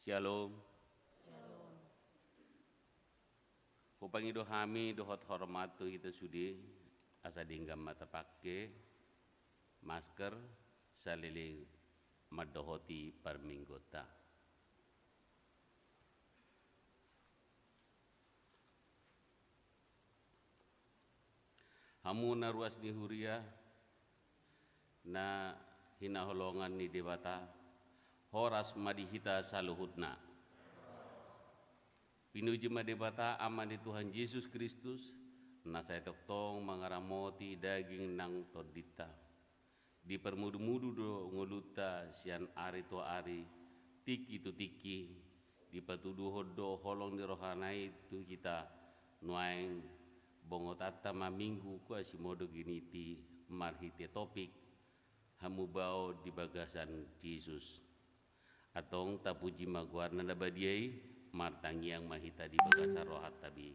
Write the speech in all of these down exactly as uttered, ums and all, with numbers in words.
Syalom. Hupangido hami dohot hormat tu hita sude, asa denggan ma tapangke masker saleleng mandohoti parmingguonta. Hamu na ruas ni huria, na hinaholongan ni Debata, horas ma di hita saluhutna. Pinuji ma Debata, Ama ni Tuhan Jesus Kristus, na sai tongtong mangaramoti daging nang tondinta. Diparmudumudu do ngolunta sian ari tu ari, tingki tu tingki, dipatuduhon do holong ni rohana i tu hita, nuaeng bongotanta ma Minggu Quasimodogeniti marhite topik, Hamubaon di bagasan Jesus. Antong tapuji ma goarna na badia i, martangiang ma hita di bagasan rohanta be.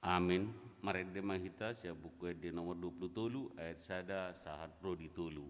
Amin. Marende ma hita sian Buku Ende nomor dua pulu tolu, ayat sada sahat ro di tolu.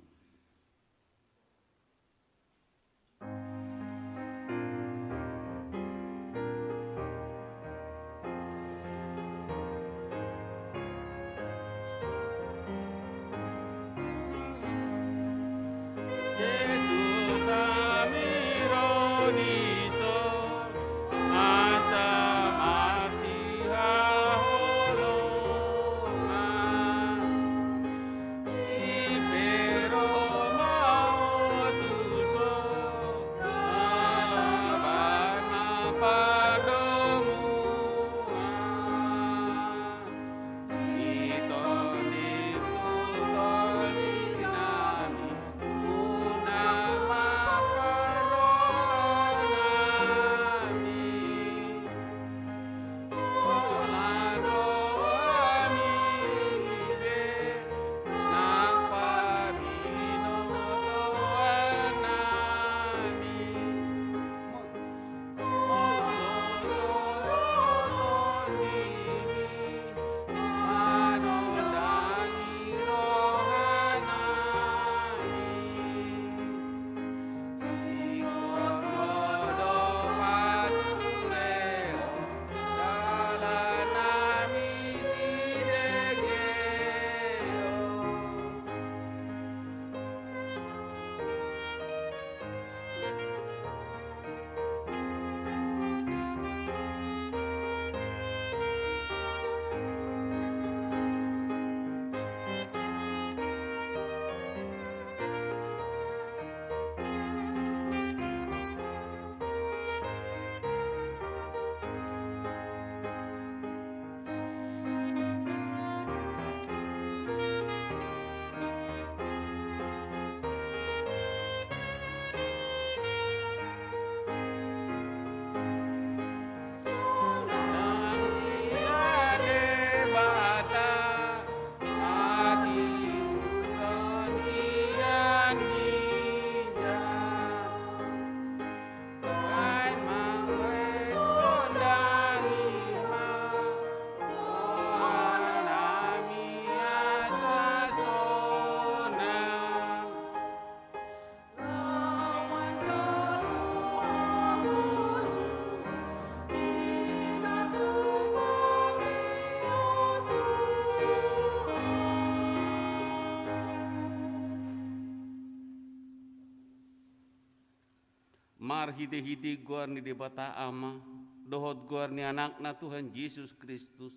Marhitehite goar ni Debata Ama, dohot goar ni Anakna Tuhan Jesus Kristus,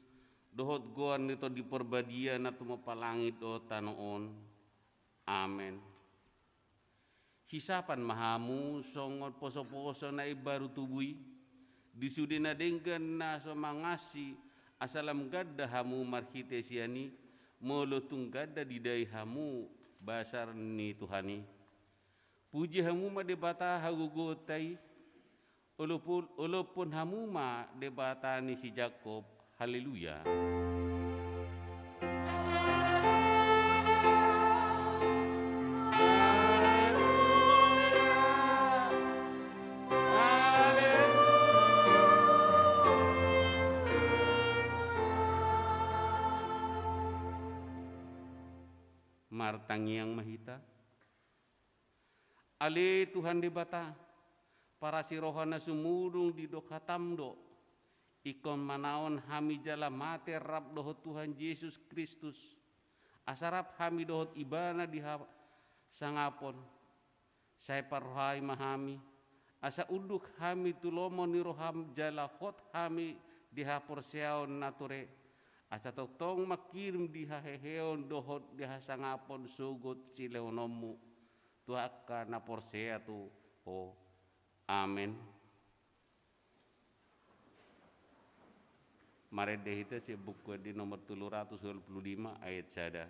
dohot goar ni Tondi Parbadia na tumompa langit dohot tano on. Amen. Hisapan ma hamu songon posoposo na imbaru tubu i, di sude na denggan na so mangansi, asa lam ganda hamu marhite sian i, molo tung ganda didai hamu basar ni Tuhan i. Puji hamu ma Debata hagogoonta i, olophon, olophon hamu ma Debata ni si Jakob. Haleluya. Martangiang ma hita. Ale Tuhan Debata, parasi roha na sumurung, didok hataM do, ingkon manaon hami jala mate rap dohot Tuhan Jesus Kristus, asa rap hami dohot Ibana di hasangapon. Sai parrohai ma hami, asa unduk hami tu lomo ni rohaM jala hot hami di haporseaon na ture, asa tongtong mangkirim di haheheon dohot di hasangapon sogot silehononMu tu angka na porsea tu Ho. Amen. Marende hita sian Buku Ende nomor tolu ratus dua puluh lima ayat sada.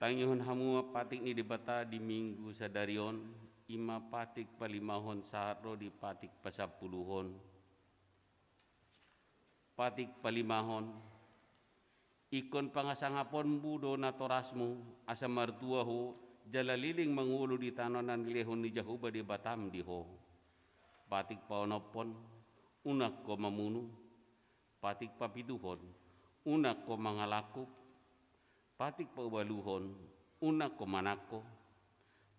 Tangihon hamu ma patik ni Debata di Minggu sadari on, i ma patik palimahon sahat ro di patik pasampuluhon. Patik palimahon, ingkon pangasangaponmu do natorasmu, asa martua ho, jala leleng mangolu di tano na nilehon ni Jahowa Debatam di ho. Patik paonomhon, unang ho mamunu. Patik papituhon, unang ho mangalangkup. Patik paualuhon, unang ho manangko.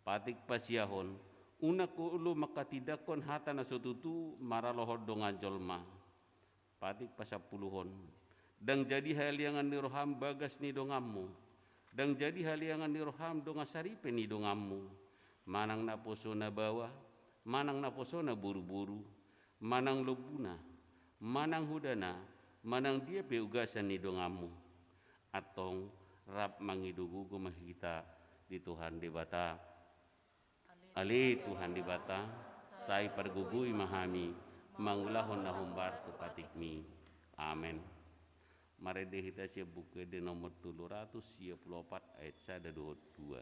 Patik pasiahon, unang ho olo manghatindanghon hata na so tutu maralohon dongan jolma. Patik pasampuluhon, ndang jadi haliangan ni roham bagas ni donganmu, ndang jadi haliangan ni roham dongan saripe ni donganmu, manang naposona baoa, manang naposona boruboru, manang lombuna, manang hodana, manang dia pe ugasan ni donganmu. Antong rap mangido gogo ma hita di Tuhan Debata. Ale Tuhan Debata, sai pargogoi ma hami mangulahon na hombar tu patikmi. Amen. Marende hita sian Buku Ende nomor tolu ratus sia pulu opat ayat sada dohot dua.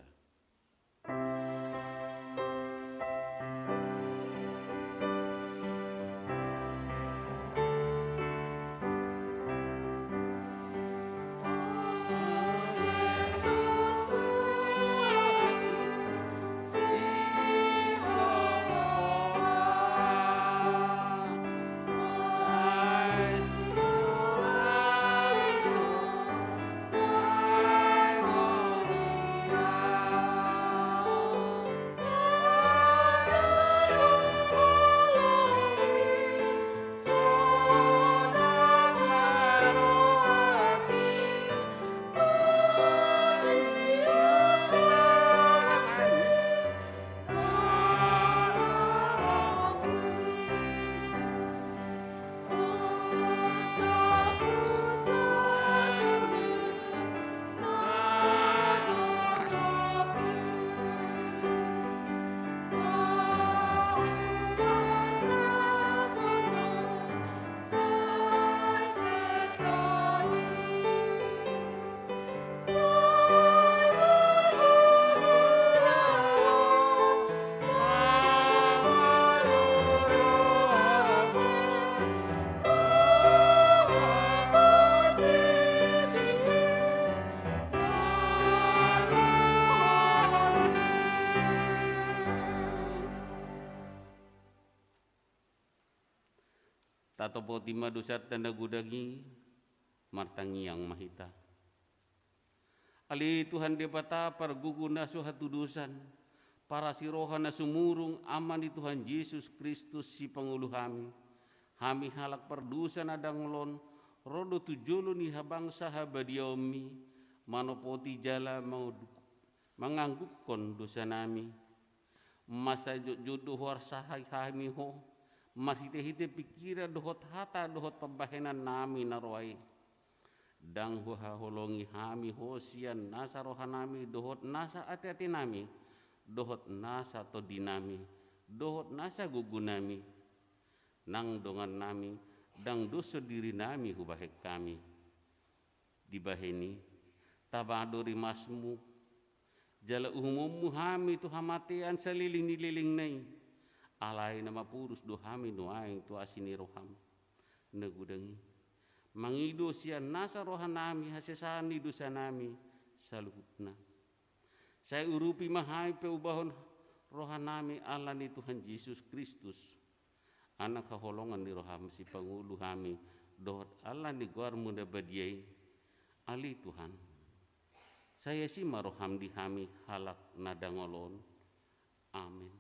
Topoti ma dosanta na godang i, martangiang ma hita. Ale Tuhan Debata pargogo na so hatudosan, parasi roha na sumurung, Ama ni Tuhan Jesus Kristus sipangolu hami, hami halak pardosa na dangol on, ro do tu jolo ni habangsa habadiaonmi, manopoti jala manguduk-, manganggukkon dosanami. Mansai jotjot do huarsahai hami Ho, marhitehite pingkiran dohot hata dohot pambahenannami na roa i. Ndang huhaholongi hami Ho sian nasa rohanami dohot nasa ateatenami, dohot nasa tondinami, dohot nasa gogonami. Nang dongannami, ndang dos sondirinami hubahen hami. Dibahen i, taba do rimasmu, jala uhumonmu hami tu hamatean saleleng ni lelengna i. Alai na mapurus do hami nuaeng tu asi ni roham na godang i, mangido sian nasa rohanami hasesaan ni dosanami saluhutna. Sai urupi ma hami paubahon rohanami ala ni Tuhan Jesus Kristus, Anak haholongan ni roham sipangolu hami dohot ala ni goarmu na badia i. Ale Tuhan, sai asi ma roham di hami halak na dangol on. Amen.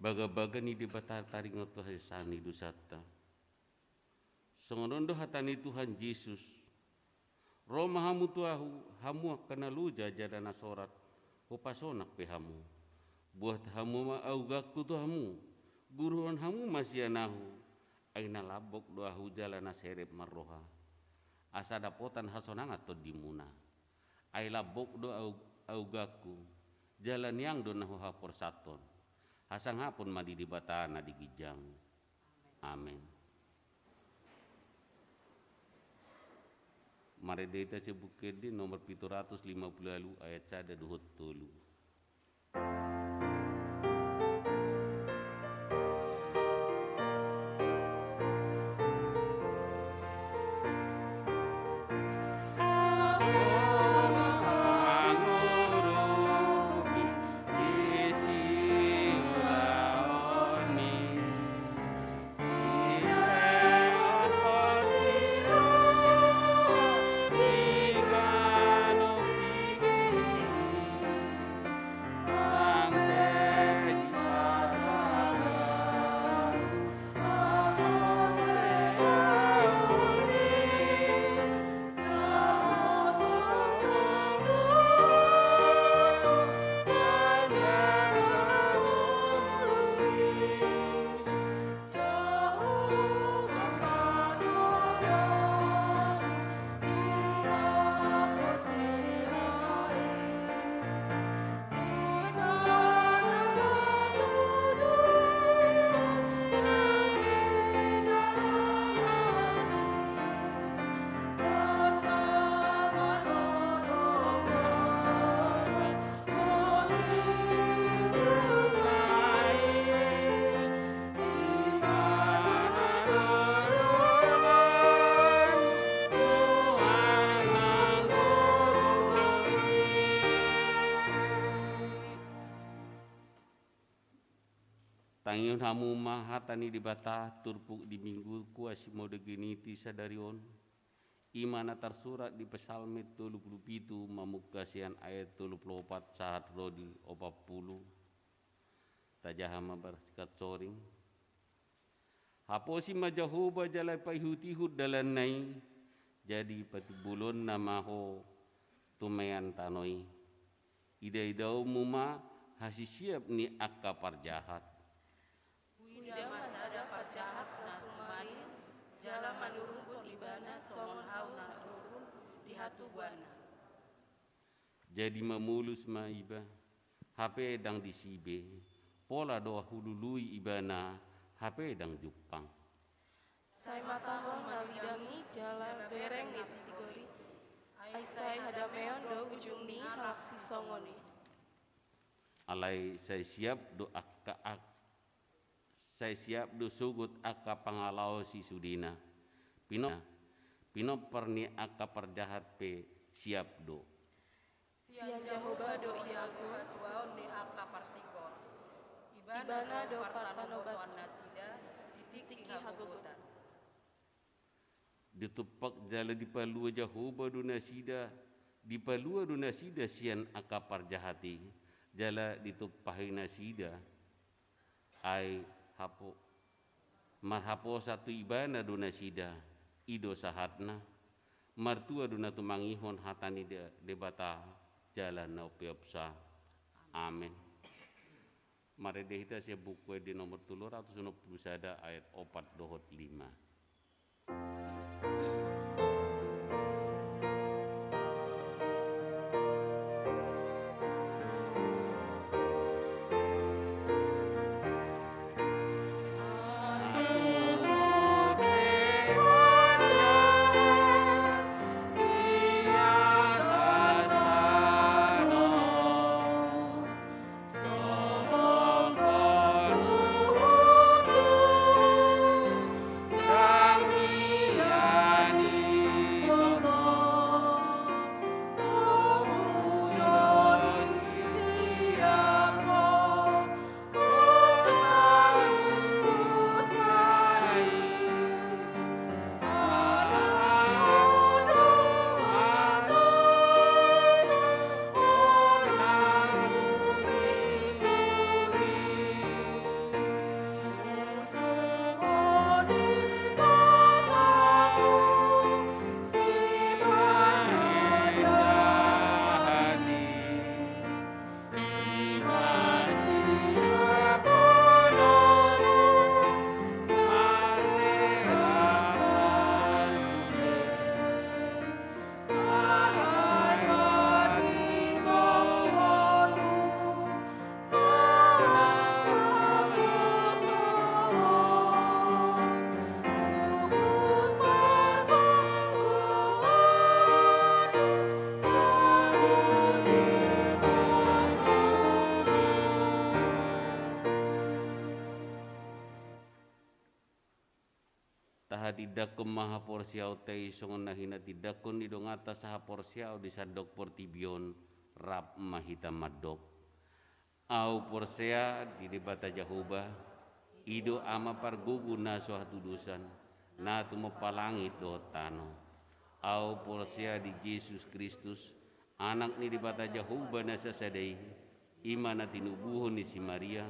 Bagabaga ni Debata taringot tu hasesaan ni dosanta. Songon on do hata ni Tuhan Jesus: Ro ma hamu tu Ahu, hamu angka na loja jala na sorat, hupasonang pe hamu. Buat hamu ma augangku tu hamu, guruhon hamu ma sian Ahu, ai na lambok do Ahu jala na serep marroha, asa dapotan hasonangan tondimuna. Ai lambok do au-, augangku, jala niang do na huhaporsathon. Hasangapon ma di Debata na di ginjang. Amen. Marende hita sian Buku Ende nomor pitu ratus lima pulu ualu, ayat sada dohot tolu. Tangihon hamu ma hata ni Debata turpuk di Minggu Quasimodogeniti sadari on. I ma na tarsurat di Psalmen tolu pulu pitu, mamungka sian ayat tolu pulu opat sahat ro di opat pulu. Tajaha ma marsigansoring. Haposi ma Jahowa jala paihutihut dalanna i, jadi patimbulonna ma ho tumean tano i. Idaidaonmu ma hasisiap ni angka parjahat. Huida ma sada parjahat na sumarin, jala manurungkon ibana songon hau na rurung di hatubuanna. Jadi mamolus ma iba, hape ndang disi be, pola do hulului ibana, hape ndang jumpang. Sai matahon ma lidang i jala bereng ni tigor i. Ai sai hadameon do ujung ni halak sisongon i. Alai sai siap do angka, ak-, sai siap do sogot angka pangalaosi sudena. Pino-, pinompar ni angka parjahat pe siap do. Sian Jahowa do iago hatuaon ni angka partigor. Ibana do partanobotan nasida di tingki hagogotan. Ditumpak jala dipalua Jahowa do nasida, dipalua do nasida sian angka parjahat i, jala ditumpahi nasida. Ai hapo-, marhaposan tu ibana do nasida, i do sahatna. Martua do na tumangihon hata ni De-, Debata, jala na umpeopsa. Amen. Marende hita sian Buku Ende nomor tolu ratus onom pulu sada ayat opat dohot lima. Tahatindangkon ma haporseaonta i songon na hinatindangkon ni donganta sahaporseaon di sandok portibi on rap ma hita mandok. Ahu porsea di Debata Jahowa, i do Ama pargogo na so hatudosan, na tumompa langit dohot tano. Ahu porsea di Jesus Kristus, Anak ni Debata Jahowa na sasada i, i ma na tinubuhon ni si Maria,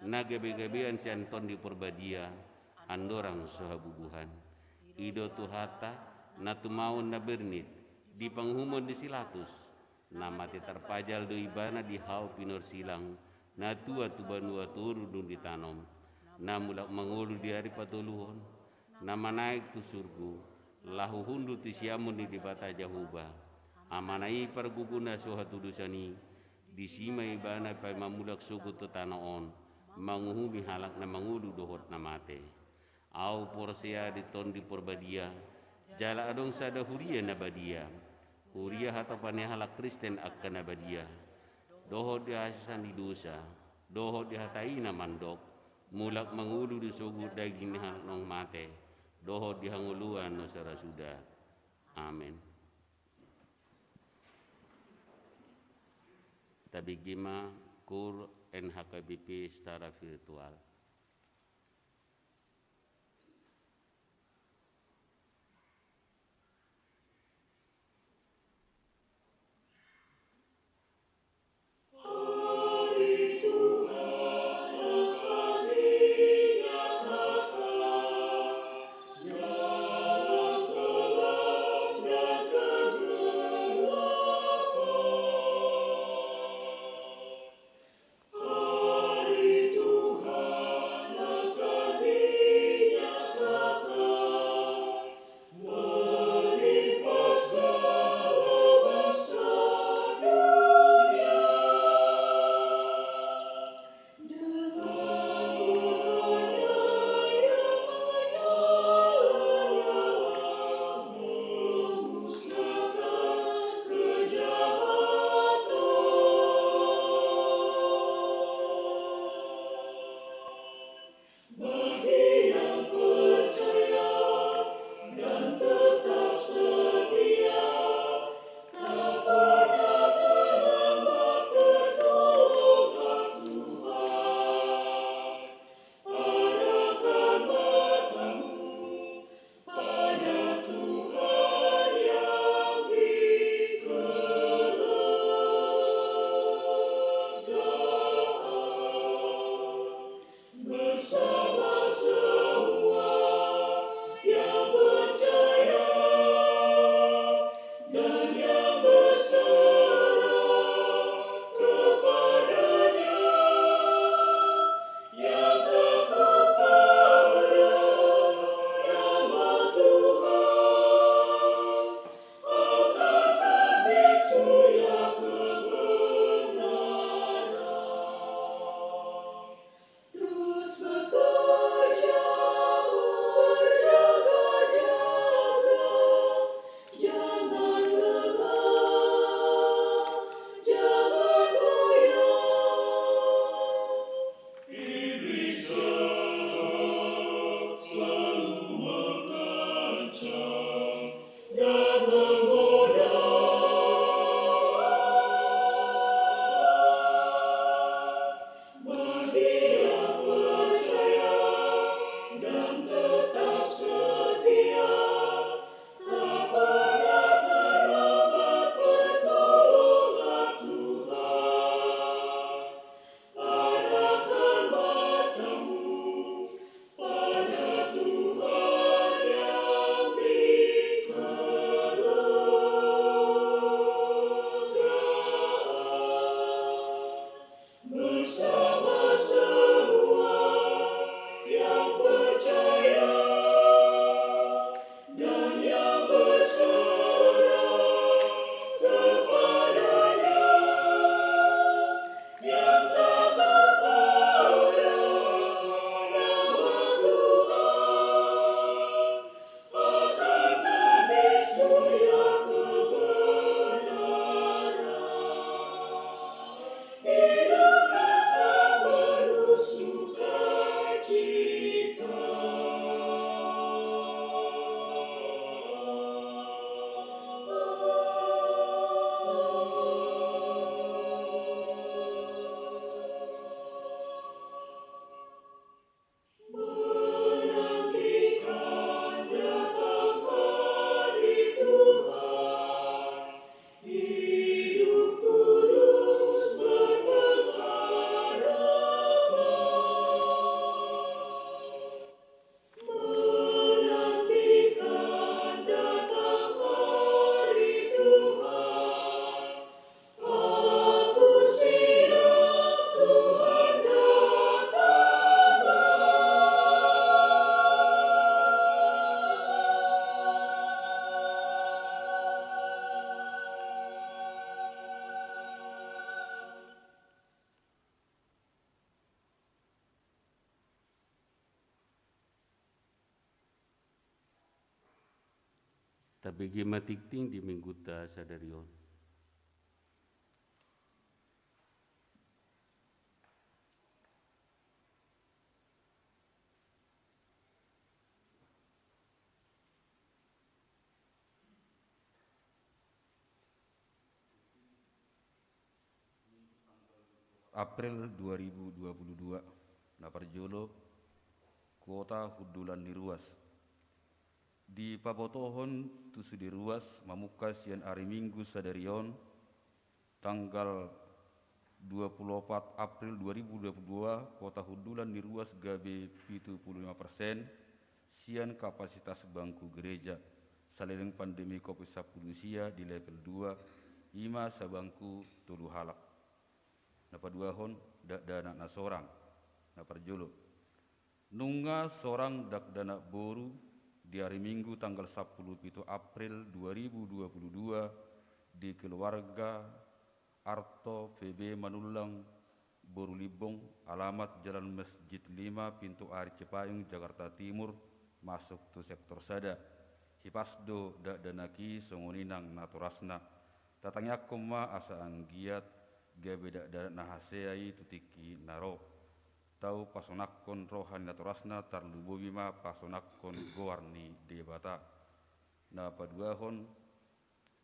na gabegabean sian Tondi Porbadia, andorang so habubuhan. I do Tuhanta, na tumaon na bernit, di panguhumon ni si Latus, na mate tarpajal do ibana di hau pinorsilang, na tuat tu banua toru dung ditanom, na mulak mangolu di ari patoluhon, na manaek tu surgo, laho hundul tu siamun ni Debata Jahowa, Amana i pargogo na so hatudosan i, disi ma ibana paima mulak sogot tu tano on, manguhumi halak na mangolu dohot na mate. Ahu porsea di Tondi Porbadia, jala adong sada huria na badia. Huria hatopan ni halak Kristen angka na badia. Dohot di hasesaan ni dosa, dohot di hata i na mandok, mulak mangolu do sogot daging ni halak naung mate, dohot di hangoluan na so ra suda. Amen. Tabege ma KUR N H K B P secara virtual. Bagi yang percaya dan tetap setia, tak pernah terlambat pertolongan Tuhan. Arahkan matamu pada Tuhan yang beri kemuliaan. Bersama semua yang percaya dan yang berserah kepada-Nya, yang taat kepada nama Tuhan, akan terbit surya kebenaran. Hiduplah penuh sukacita. Menantikan datang hari Tuhan, hidup kudus berpengharapan. Menantikan datang hari Tuhan, aku siap, Tuhan, datanglah. Tabege ma tingting di Mingguta sadari on. April dua ribu dua puluh dua. Na parjolo, Kota Hundulan ni Ruas. Dipabotohon tu sude ruas mamungka sian ari Minggu sadari on, tanggal dua puluh opat April dua ribu dua puluh dua, Kota Hundulan ni Ruas gabe pitu puluh lima persen sian kapasitas bangku gereja saleleng pandemi covid sampulu sia di level dua, i ma sabangku tolu halak. Na paduahon, dakdanak na sorang. Na parjolo, nunga sorang dakdanak boru di ari Minggu tanggal sampulu pitu April dua ribu dua puluh dua di keluarga Arto P B Manullang boru Limbong, alamat Jalan Masjid lima, Pintu Air Cipayung, Jakarta Timur, masuk tu sektor sada. Hipas do dakdanak i, songon i nang natorasna. Tatangiangkon ma asa anggiat gabe dakdanak na hasea i tu tingki na ro. Tau pasonangkon roha ni natorasna, tarlumobi ma pasonangkon goar ni Debata. Na paduahon,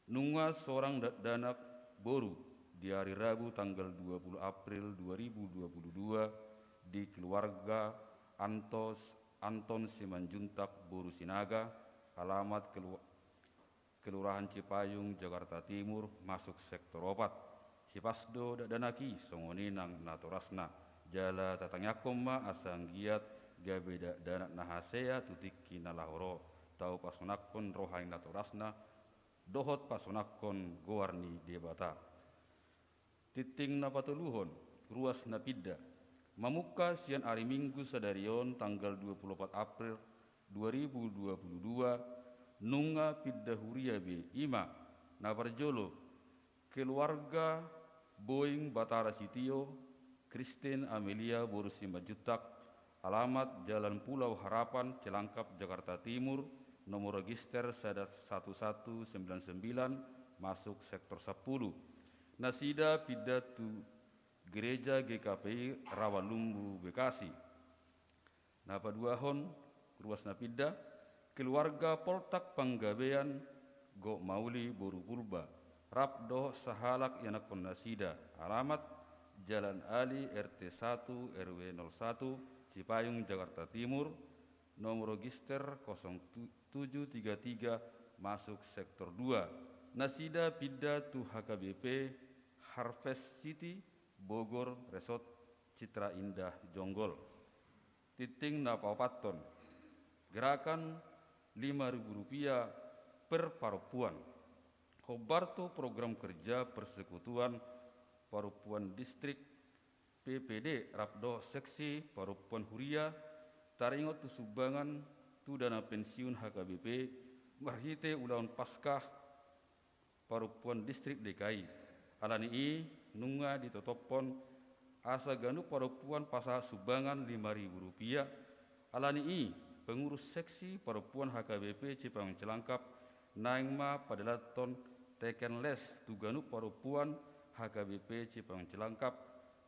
nunga sorang dakdanak boru di ari Rabu tanggal dua puluh April dua ribu dua puluh dua di keluarga Antos, Anton Simanjuntak boru Sinaga, alamat kelu-, Kelurahan Cipayung, Jakarta Timur, masuk sektor opat. Hipas do dakdanak i, songon i nang natorasna. Jala tatangiangkon ma asa anggiat gabe dakdanak na hasea tu tingki na laho ro. Tau pasonangkon roha ni natorasna dohot pasonangkon goar ni Debata. Tingting na patoluhon, ruas na pinda. Mamungka sian ari Minggu sadari on tanggal dua puluh opat April dua ribu dua puluh dua, nunga pinda huria be, i ma, na parjolo, keluarga Boing Batara Sitio, Kristen Amelia boru Simanjuntak, alamat Jalan Pulau Harapan, Cilangkap, Jakarta Timur, nomor register sada satu satu sembilan sembilan, masuk sektor sampulu. Nasida pinda tu Gereja G K P I Rawalumbu, Bekasi. Na paduahon, ruas na pinda, keluarga Poltak Panggabean Gok Mauli boru Purba, rap dohot sahalak ianakkon nasida. Alamat: Jalan Ali, R T satu, R W nol satu, Cipayung, Jakarta Timur, nomor register kosong tujuh tiga tiga, masuk sektor dua. Nasida pinda tu H K B P Harvest City, Bogor Resort Citra Indah Jonggol. Tingting na paopathon, gerakan lima ribu rupiah per parompuan. Hombar tu program kerja Persekutuan Parompuan Distrik, P P D, rap dohot seksi parompuan huria, taringot tu sumbangan tu dana pensiun H K B P marhite ulaon Paskah parompuan distrik D K I. Ala ni i, nunga ditotophon asa ganup parompuan pasahat sumbangan lima ribu rupiah. Ala ni i, pengurus seksi parompuan H K B P Cipayung Cilangkap naeng ma padalanhon teken les tu ganup parompuan H K B P Cipayung Cilangkap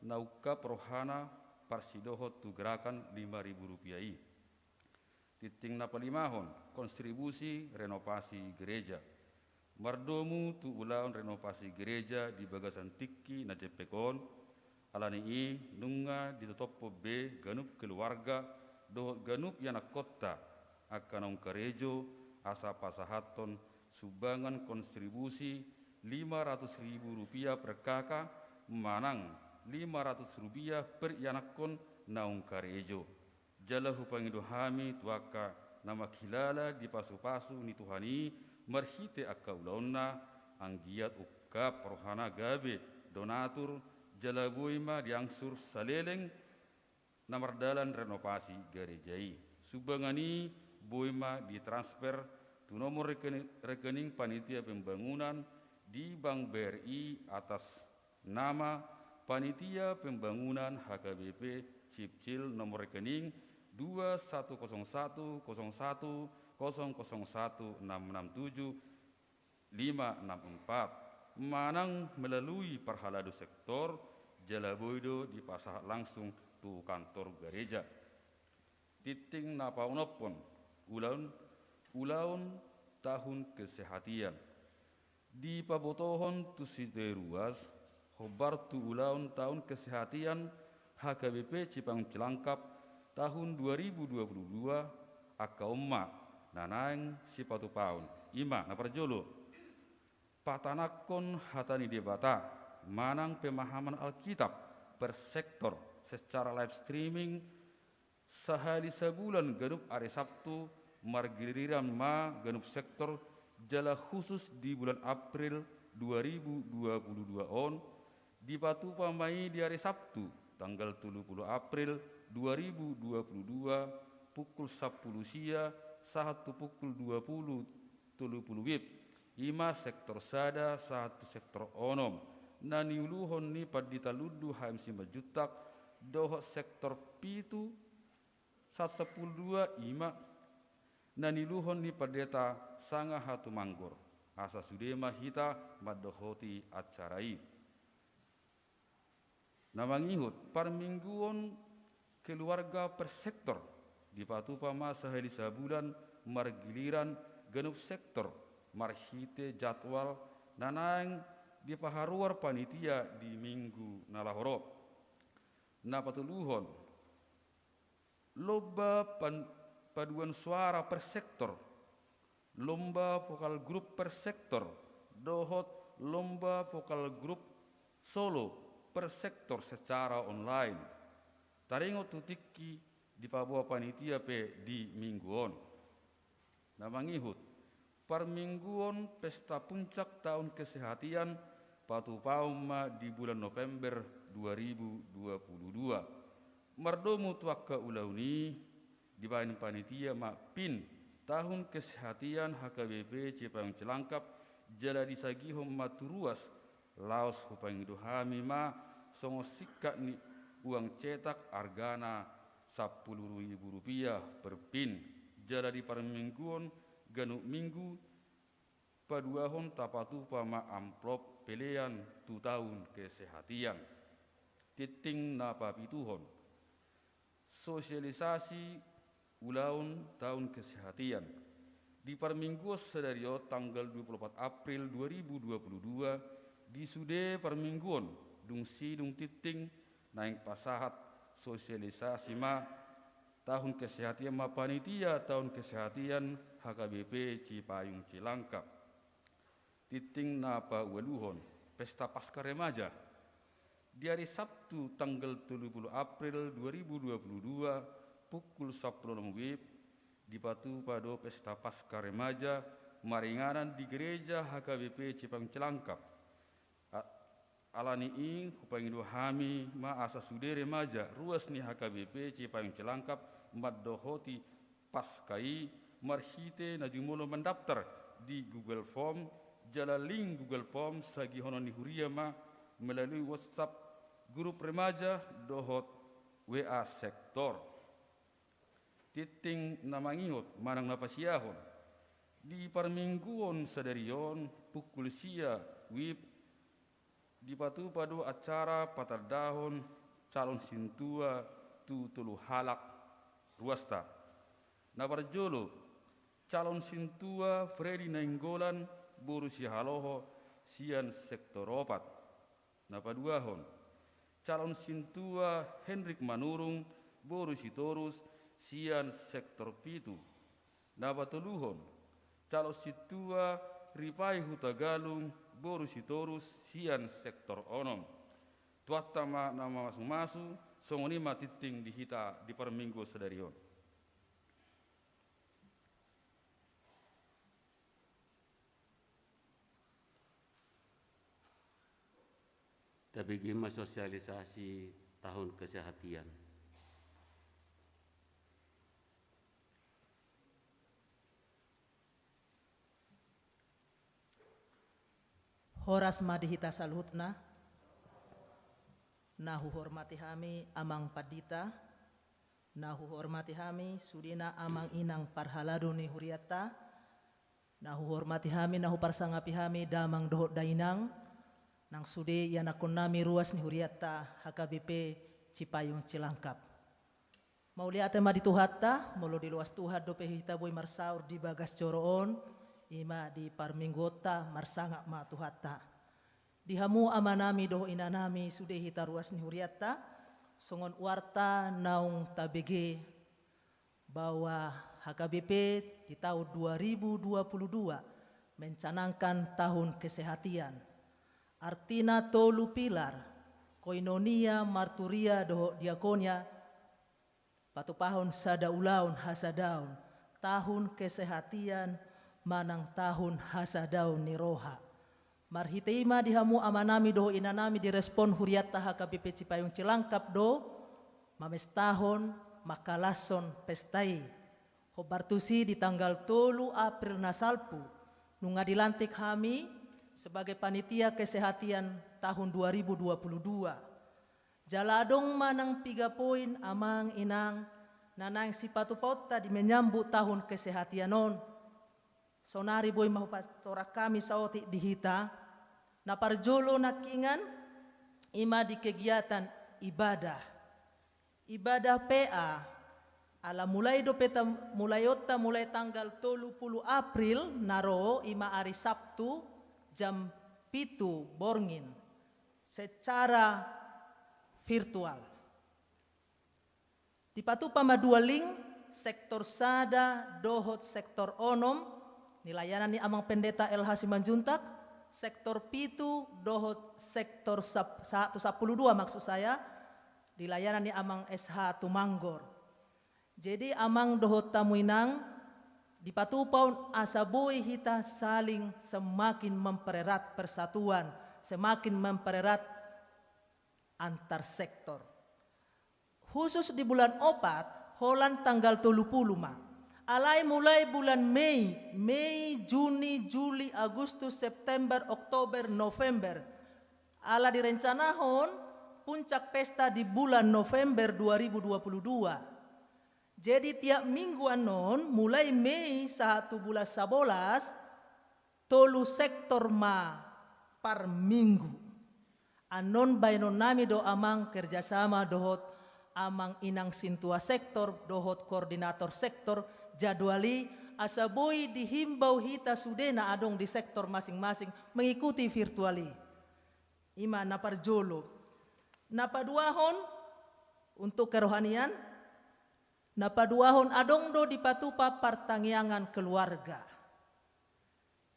na ungkap rohana parsidohot tu gerakan lima ribu rupiah i. Tingting na palimahon, kontribusi renovasi gereja. Mardomu tu ulaon renovasi gereja di bagasan tingki na jempek on, ala ni i nunga ditotophon be ganup keluarga dohot ganup ianakkonta angka naung karejo asa pasahathon sumbangan kontribusi lima ratus ribu rupiah per K K manang lima ratus rupiah per ianakkon naung karejo. Jala hupangido hami tu angka na manghilala di pasupasu ni Tuhan i marhite angka ulaonna, anggiat ungkap rohana gabe donatur, jala boi ma diangsur saleleng na mardalan renovasi gareja i. Sumbangan i boi ma ditransfer tu nomor rekeni-, rekening Panitia Pembangunan di Bank B R I atas nama Panitia Pembangunan H K B P Cipcil, nomor rekening dua satu kosong satu kosong satu kosong kosong satu enam enam tujuh lima enam empat, manang melalui parhalado sektor, jala boi do dipasahat langsung tu kantor gareja. Tingting na paonomhon, ulaon, ulaon tahun kesehatian. Dipabotohon tu sitio ruas, hombar tu ulaon tahun kesehatian H K B P Cipayung Cilangkap tahun dua ribu dua puluh dua, angka on ma na naeng sipatupaon. I ma na parjolo, patanakhon hata ni Debata manang pemahaman Alkitab per sektor secara live streaming, sahali sabulan ganup ari Sabtu, margiliran ma ganup sektor, jala khusus di bulan April dua ribu dua puluh dua on, dipatupa ma i di ari Sabtu, tanggal tolu pulu April dua ribu dua pulu dua, pukul sampulu sia sahat tu pukul dua pulu tolu pulu WIB. I ma sektor sada sahat tu sektor onom, na niuluhon ni Pandita Lundu H M Simanjuntak, dohot sektor pitu sahat sampulu dua, i ma na niuluhon ni Pandita Sanga Hatumanggor. Asa sude ma hita mandohoti acara i. Na mangihut, parmingguon keluarga per sektor, dipatupa ma sahali sabulan margiliran ganup sektor marhite jadwal na naeng dipaharuar panitia di minggu na laho ro. Na patoluhon, lomba pan-, paduan suara per sektor, lomba vokal grup per sektor, dohot lomba vokal grup solo per sektor secara online. Taringot tu tingki dipaboa panitia pe di minggu on. Na mangihut, parmingguon pesta puncak tahun kesehatian patupaon ma di bulan November dua ribu dua pulu dua. Mardomu tu angka ulaon i, dibaen panitia ma pin tahun kesehatian H K B P Cipayung Cilangkap, jala disagihon ma tu ruas, laos hupangido hami ma songon singkat ni uang cetak argana sampulu ribu rupiah per pin, jala di parmingguon ganup minggu paduahon tapatupa ma amplop pelean tu tahun kesehatian. Tingting na papituhon, sosialisasi ulaon tahun kesehatian. Di parmingguon sadari on tanggal dua puluh opat April dua ribu dua puluh dua, di sude parmingguon dung sidung tingting naeng pasahat sosialisasi ma tahun kesehatan ma panitia tahun kesehatan H K B P Cipayung Cilangkap. Tingting na paualuhon, pesta Paskah Remaja. Di ari Sabtu tanggal tolu puluh April dua ribu dua puluh dua, pukul sampulu onom WIB, dipatupa do pesta Paskah Remaja maringanan di gereja H K B P Cipayung Cilangkap. A-, alani i hupangido hami ma asa sude remaja ruas ni H K B P Cipayung Cilangkap mandohoti Paskah i marhite na jumolo mandaftar di Google Form jala link Google Form sagihonon ni huria ma melalui WhatsApp grup remaja dohot W A sektor. Tingting na mangihut manang na pasiahon. Di parmingguon sadari on pukul sia WIB dipatupa do acara patandahon calon sintua tu tolu halak ruasta. Na parjolo, calon sintua Freddy Nainggolan boru Sihaloho sian sektor opat. Na paduahon, calon sintua Henrik Manurung boru Sitorus sian sektor pitu. Na patoluhon, calon sintua Ripai Hutagalung boru Sitorus sian sektor onom. Tuhanta ma na mamasumasu, songon i ma tingting di hita di parmingguon sadari on. Tabege ma sosialisasi tahun kesehatan. Horas ma di hita saluhutna. Na huhormati hami Amang Pandita, na huhormati hami sudena Amang Inang parhalado ni hurianta, na huhormati hami, na huparsangapi hami Damang dohot Dainang, nang sude ianakkon nami ruas ni hurianta H K B P Cipayung Cilangkap. Mauliate ma di Tuhanta, molo diloas Tuhan dope hita boi marsaor di bagas joro on, i ma di parmingguonta, marsangap ma Tuhanta. Di hamu amanami dohot inanami sude hita ruas ni hurianta, songon uarta naung tabege bahwa H K B P di tahun dua ribu dua puluh dua mencanangkan tahun kesehatan. Artina tolu pilar, koinonia, marturia dohot diakonia, patupahon sada ulaon hasadaon, tahun kesehatan manang tahun hasadaon ni roha. Marhite i ma di hamu amanami dohot inanami direspon hurianta H K B P Cipayung Cilangkap do mamestahon, mangkalashon pesta i. Hombar tusi di tanggal tolu April na salpu, nunga dilantik hami sebagai panitia kesehatan tahun dua ribu dua puluh dua. Jala adong ma nang piga poin Amang Inang na naeng sipatupaonta di menyambut tahun kesehatan on. Saonari boi ma hupatorang hami saotik di hita. Na parjolo nangkiningan, i ma di kegiatan ibadah. Ibadah P A, ala mulai dope ta-, mulaionta mulai tanggal tolu puluh April na ro, i ma ari Sabtu, jam pitu borngin, secara virtual. Dipatupa ma dua link, sektor sada dohot sektor onom, di layanan ni Amang Pendeta L H Simanjuntak, sektor pitu dohot sektor sap-, satu sampulu dua maksud saya, di layanan ni Amang S H Tumanggor. Jadi, Amang dohot hamu Inang, dipatupa on asa boi hita saling semakin mempererat persatuan, semakin mempererat antar sektor. Khusus di bulan opat, holan tanggal tolu puluh ma. Alai mulai bulan Mei, Mei, Juni, Juli, Agustus, September, Oktober, November. Ala direncanahon puncak pesta di bulan November dua ribu dua puluh dua. Jadi tiap minggu annon, mulai Mei sahat tu bulan sabolas, tolu sektor ma parminggu. Annon baenon nami do Amang kerjasama dohot Amang Inang sintua sektor dohot koordinator sektor, jadwal i asa boi dihimbau hita sude na adong di sektor masing-masing mengikuti virtual i. Ima na parjolo. Na paduahon untuk kerohanian, na paduahon adong do dipatupa partangiangan keluarga.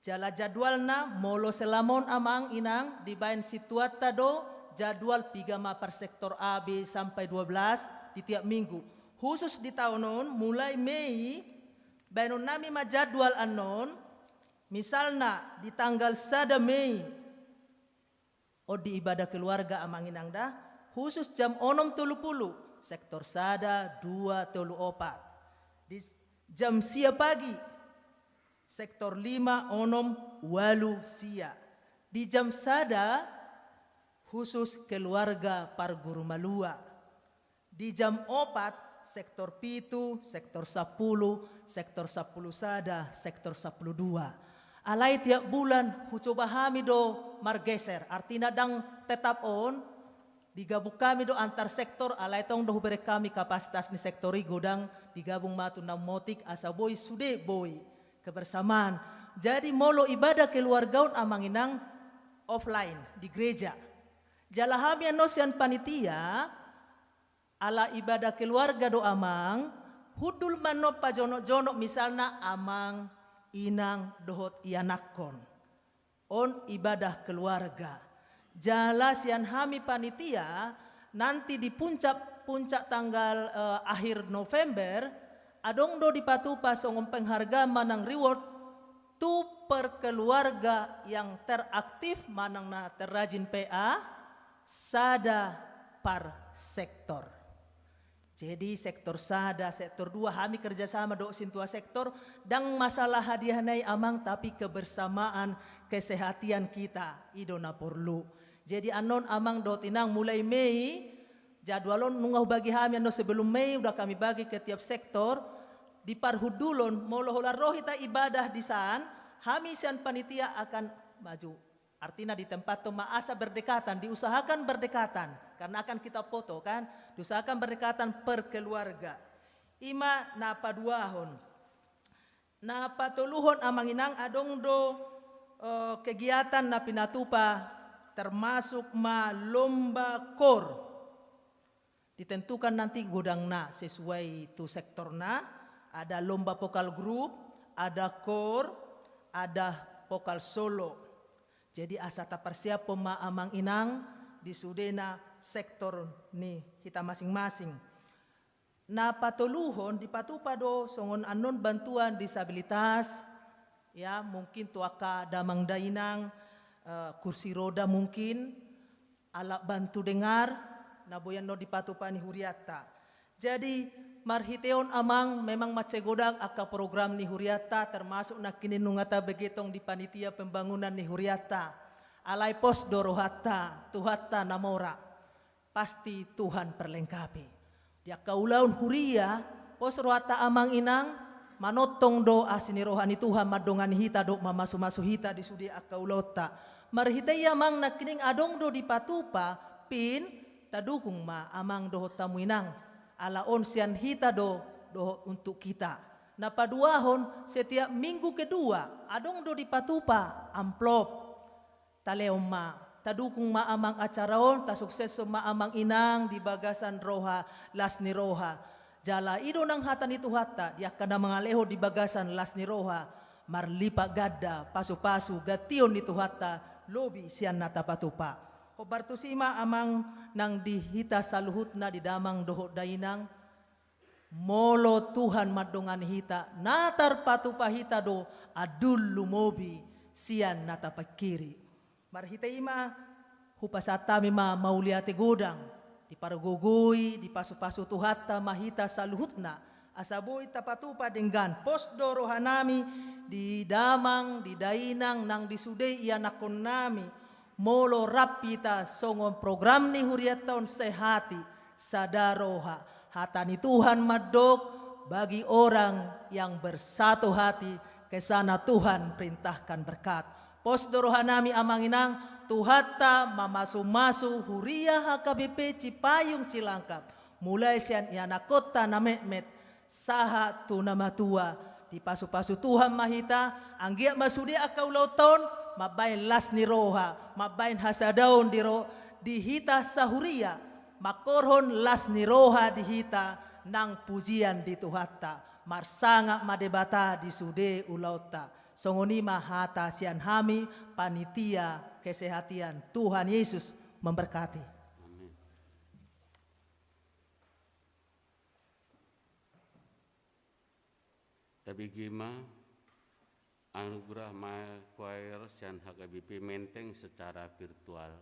Jala jadwalna molo selama on amang inang dibaen situatta do jadwal piga ma per sektor A B sampai dua belas di tiap minggu. Khusus di taon on mulai Mei baenon nami ma jadwal annon, misalna di tanggal sada Mei on di ibadah keluarga amang inang da, khusus jam onom tolu pulu, sektor sada, dua, tolu, opat. Di s-, jam sia pagi, sektor lima, onom, ualu, sia. Di jam sada, khusus keluarga parguru malua. Di jam opat, sektor pitu, sektor sapulu, sektor sapulu sada, sektor sapulu dua. Alai tiap bulan hucoba hami do margeser, artina ndang tetap on, digabung hami do antar sektor, alai tong do hubereng hami kapasitas ni sektor i godang, digabung ma tu Namotik asa boi sude boi kebersamaan. Jadi molo ibadah keluarga on amang inang offline di gereja. Jala hami annon sian panitia, ala ibadah keluarga do amang, hundul ma annon pajonok-jonok misalna amang, inang, dohot ianakkon. On ibadah keluarga. Jala sian hami panitia, nanti di puncak, puncak tanggal, eh, akhir November, adong do dipatupa songon penghargaan manang reward tu per keluarga yang teraktif manang na terrajin P A, sada par sektor. Jadi sektor sada, sektor dua, hami kerjasama dohot sintua sektor, ndang masalah hadiah na i amang, tapi kebersamaan, kesehatan kita, i do na porlu. Jadi annon amang dohot inang mulai Mei, jadwal on nunga hubagi hami annon sebelum Mei, udah kami bagi ke tiap sektor, di parhundulon, molo holan ro hita ibadah di san, hami sian panitia akan maju. Artina ditempathon ma asa berdekatan, diusahakan berdekatan, karena akan kita foto kan, diusahakan berdekatan per keluarga. Ima na paduahon. Na patoluhon amang inang adong do, eh, kegiatan na pinatupa termasuk ma lomba kor. Ditentukan nanti godangna sesuai tu sektorna, ada lomba vokal grup, ada kor, ada vokal solo. Jadi asa taparsiaphon ma amang inang di sudena sektor ni hita masing-masing. Na patoluhon dipatupa do songon annon bantuan disabilitas, ya mungkin tu angka damang dainang, eh, kursi roda mungkin, alat bantu dengar, na boi annon dipatupa ni hurianta. Jadi marhite on amang memang mansai godang angka program ni hurianta, termasuk nangkining nunga tabege tong di panitia pembangunan ni hurianta. Alai pos do rohanta, Tuhanta na mora. Pasti Tuhan perlengkapi. Di angka ulaon huria, pos rohanta amang inang, manongtong do asi ni roha ni Tuhan mandongani hita dohot mamasu-masu hita di sude angka ulaonta. Marhite i amang nangkining adong do dipatupa, pin, tadukung ma amang dohot hamu inang. Ala on sian hita do, dohot untuk kita. Na paduahon, setiap minggu kedua, adong do dipatupa, amplop. Talehon ma, tadukung ma amang acara on, tasukseshon ma amang inang di bagasan roha, las ni roha. Jala i do nang hata ni Tuhanta, di angka na mangalehon di bagasan las ni roha, marlipat ganda, pasu-pasu, gantion ni Tuhanta, lobi sian na tapatupa. Hombar tusi ma amang nang di hita saluhutna di damang dohot dainang, molo Tuhan mandongani hita, na tarpatupa hita do andul lumobi sian na tapingkiri. Marhite i ma, hupasahat hami ma mauliate godang, dipargogoi, dipasu-pasu Tuhanta ma hita saluhutna, asa boi tapatupa denggan, pos do rohanami, di damang, di dainang, nang di sude ianakkonnami, molo rap hita songon program ni hurianta on sehati, sada roha. Hata ni Tuhan mandok, bagi orang yang bersatu hati, ke sana Tuhan perintahkan berkat. Pos do rohanami amang inang, Tuhanta mamasu-masu huria H K B P Cipayung Cilangkap. Mulai sian ianakkonta na metmet, sahat tu na matua, Dipasu-pasu Tuhan ma hita, anggiat ma sude angka ulaonta on mambahen las ni roha, mambahen hasadaon di ro-, di hita sahuria, mangkorhon las ni roha di hita nang pujian di Tuhanta. Marsangap ma Debata di sude ulaonta. Songon i ma hata sian hami panitia kesehatan. Tuhan Yesus memberkati. Amin. Tabege ma, Anugerah Maya Choir sian H K B P Menteng secara virtual.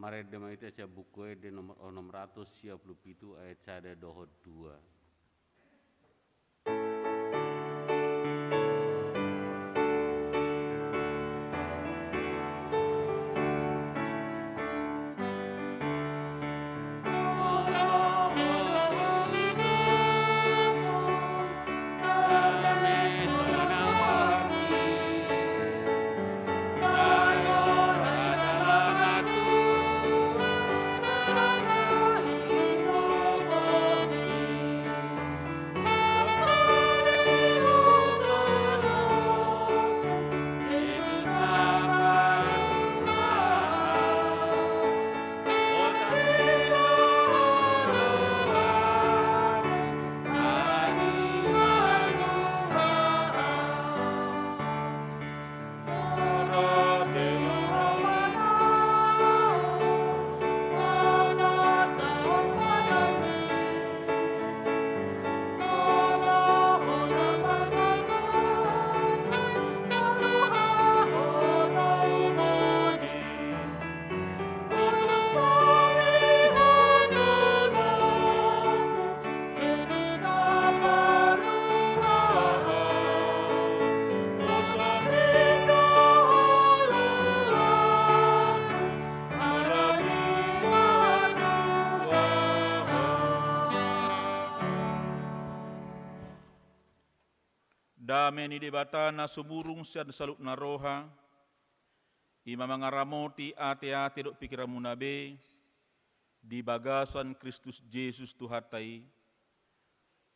Marende ma hita sian Buku Ende nomor onom ratus sia pulu pitu ayat sada dohot dua. Dame ni Debata na sumurung sian saluhutna roha, i ma mangaramoti ateate dohot pingkiranmuna be di bagasan Kristus Jesus Tuhanta i.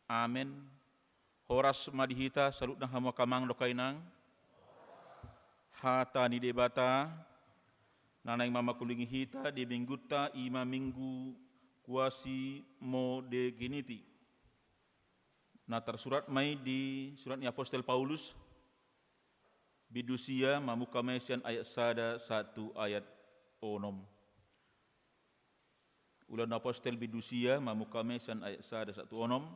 Amen. Horas ma di hita saluhutna hamu angka amang dohot inang. Hata ni Debata na naeng mamakulingi hita di minggunta i ma Minggu Quasimodogeniti. Na tarsurat ma i di surat ni apostel Paulus, bindu sia, mamungka ma i sian ayat sada sahat tu ayat onom. Ulaon ni apostel bindu sia, mamungka ma i sian ayat sada sahat tu onom.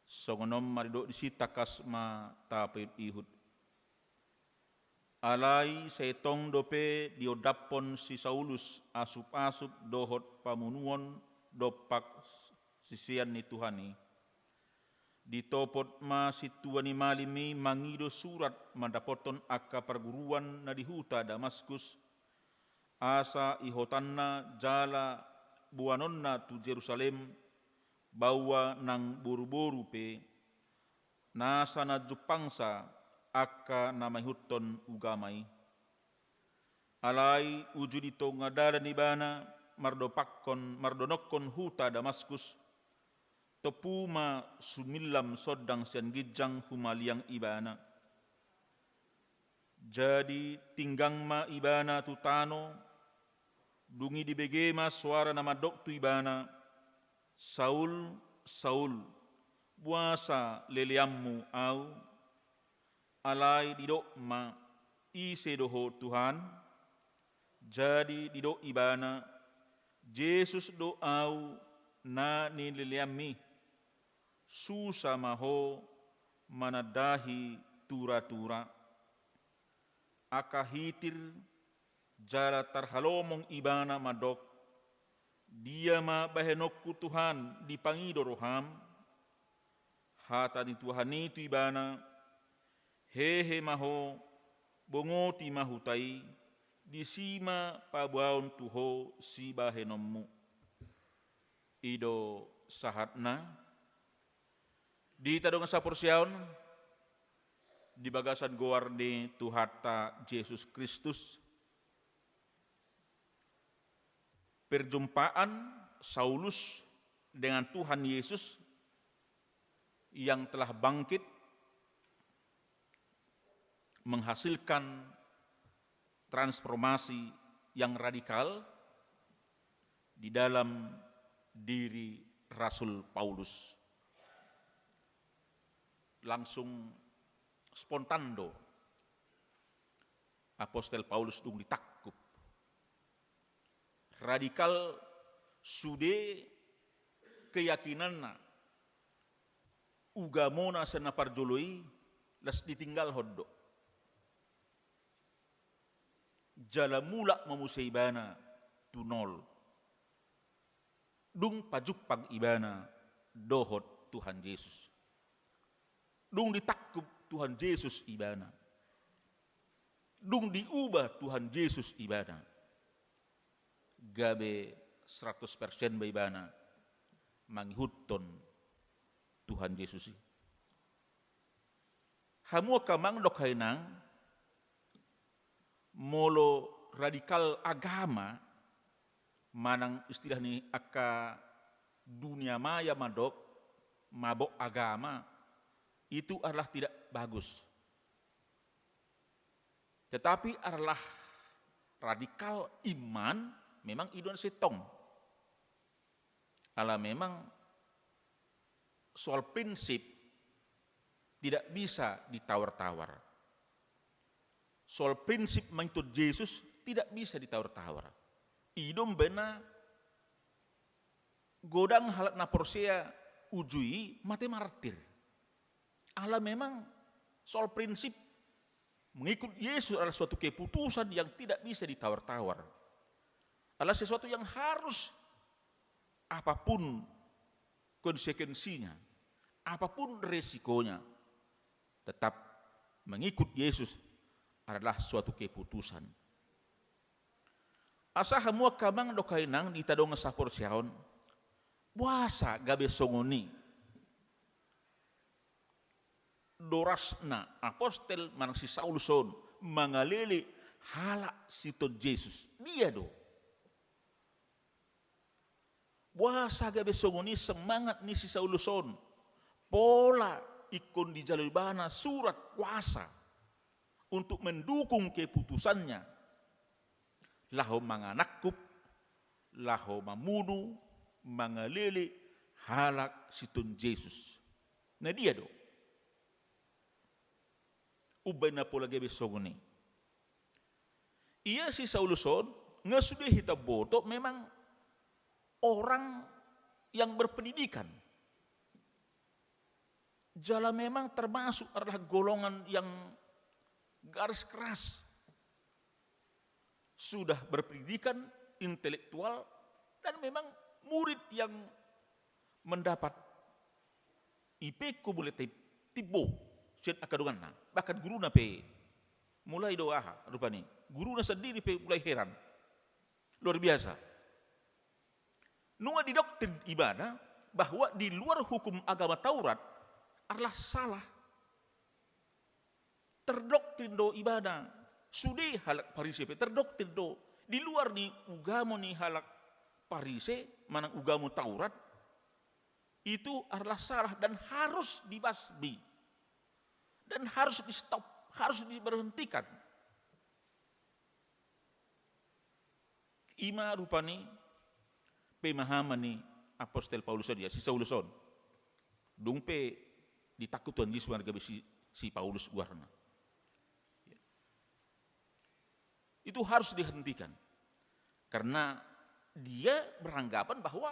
Songon on ma didok disi, tangkas ma tapaihutihut. Alai sai tong dope diondaphon si Saulus asupasup dohot pamunuon dompak sisean ni Tuhan i. Ditopot ma sintua ni malim i mangido surat mandapothon angka parguruan na di huta Damaskus, asa ihotanna jala boanonna tu Jerusalem baoa nang boruboru pe, nasa na jumpangsa angka na mangihuthon ugama i. Alai uju di tonga dalan ibana mardopakkon, mardonokkon huta Damaskus, tompu ma sumillam sondang sian ginjang humaliang ibana. Jadi tinggang ma ibana tu tano, dung i dibege ma soara na mandok tu ibana, "Saul, Saul, boasa leleanmu ahu?" Alai didok ma, "Ise do ho, Tuhan?" Jadi didok ibana, "Jesus do ahu na nileleanmi. Susa ma ho manandahi turatura." Angka hitir jala tarhalomong ibana mandok, "Dia ma bahenonku, Tuhan, dipangido roham?" Hata ni Tuhan i tu ibana, "Hehe ma ho, bongoti ma huta i, disi ma paboaon tu ho sibahenonmu." I do sahatna. Di hita dongan saporseaon, di bagasan goar ni Tuhanta Jesus Kristus, perjumpaan Saulus dengan Tuhan Yesus yang telah bangkit menghasilkan transformasi yang radikal di dalam diri Rasul Paulus. Langsung spontan do apostel Paulus dung ditangkup. Radikal sude keyakinanna, ugamona sian na parjolo i, las ditinggalhon do. Jala mulak ma muse ibana tu nol. Dung pajumpang ibana dohot Tuhan Jesus. Dung ditangkup Tuhan Jesus ibana. Dung diuba Tuhan Jesus ibana. Gabe seratus persen ma ibana mangihuthon Tuhan Jesus i. Hamu angka amang dohot inang, molo radikal agama, manang istilah ni angka dunia maya mandok mabok agama, itu adalah tidak bagus. Tetapi adalah radikal iman memang i do na sintong. Ala memang soal prinsip tidak bisa ditawar-tawar. Soal prinsip mangihut Jesus tidak bisa ditawar-tawar. I do umbahen na godang halak na porsea uju i mate martir. Ala memang soal prinsip mengikut Yesus adalah suatu keputusan yang tidak bisa ditawar-tawar. Adalah sesuatu yang harus, apapun konsekuensinya, apapun resikonya, tetap mengikut Yesus adalah suatu keputusan. Asa hamu angka amang dohot inang di hita dongan saporseaon, boasa gabe songon i dorasna apostel manang si Saulus on mangalele halak sintong Jesus? Dia do. Boasa gabe songon i semangat ni si Saulus on? Pola ingkon dijalo ibana surat kuasa untuk mendukung keputusannya laho manangkup, laho mamunu, mangalele halak sintong Jesus. Na dia do umbahen na pola gabe songon i? Ia si Saulus on, nga sude hita boto, memang orang yang berpendidikan. Jala memang termasuk adalah golongan yang garis keras. Sudah berpendidikan intelektual dan memang murid yang mendapat I P K mulai ti-, timbo sian angka donganna. Bahkan guruna pe mulai do aha rupani. Guruna sandiri pe mulai heran. Luar biasa. Nunga didoktrin ibana bahwa di luar hukum agama Taurat adalah salah. Terdoktrin do ibana. Sude halak Parise pe terdoktrin do. Di luar ni ugamo ni halak Parise, manang ugamo Taurat, itu adalah salah dan harus dibasmi. Dan harus di-stop, harus diberhentikan. I ma rupani pemahaman ni apostel Paulus on, ia si Saulus on. Dung pe ditangkup Tuhan Jesus ma gabe si, si Paulus goarna. Itu harus dihentikan. Karena dia beranggapan bahwa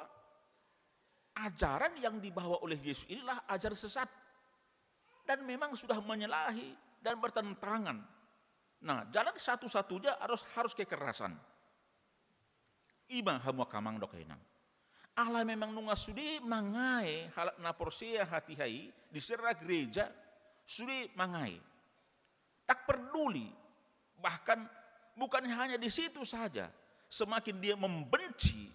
ajaran yang dibawa oleh Yesus inilah ajaran sesat. Dan memang sudah menyalahi dan bertentangan. Nah, jalan satu-satunya harus, harus kekerasan. I ma hamu angka amang dohot inang. Ala memang nunga sude mangae halak na porsea hatiha i, di sera gereja, sude mangae. Tak peduli, bahkan bukan hanya di situ saja, semakin dia membenci,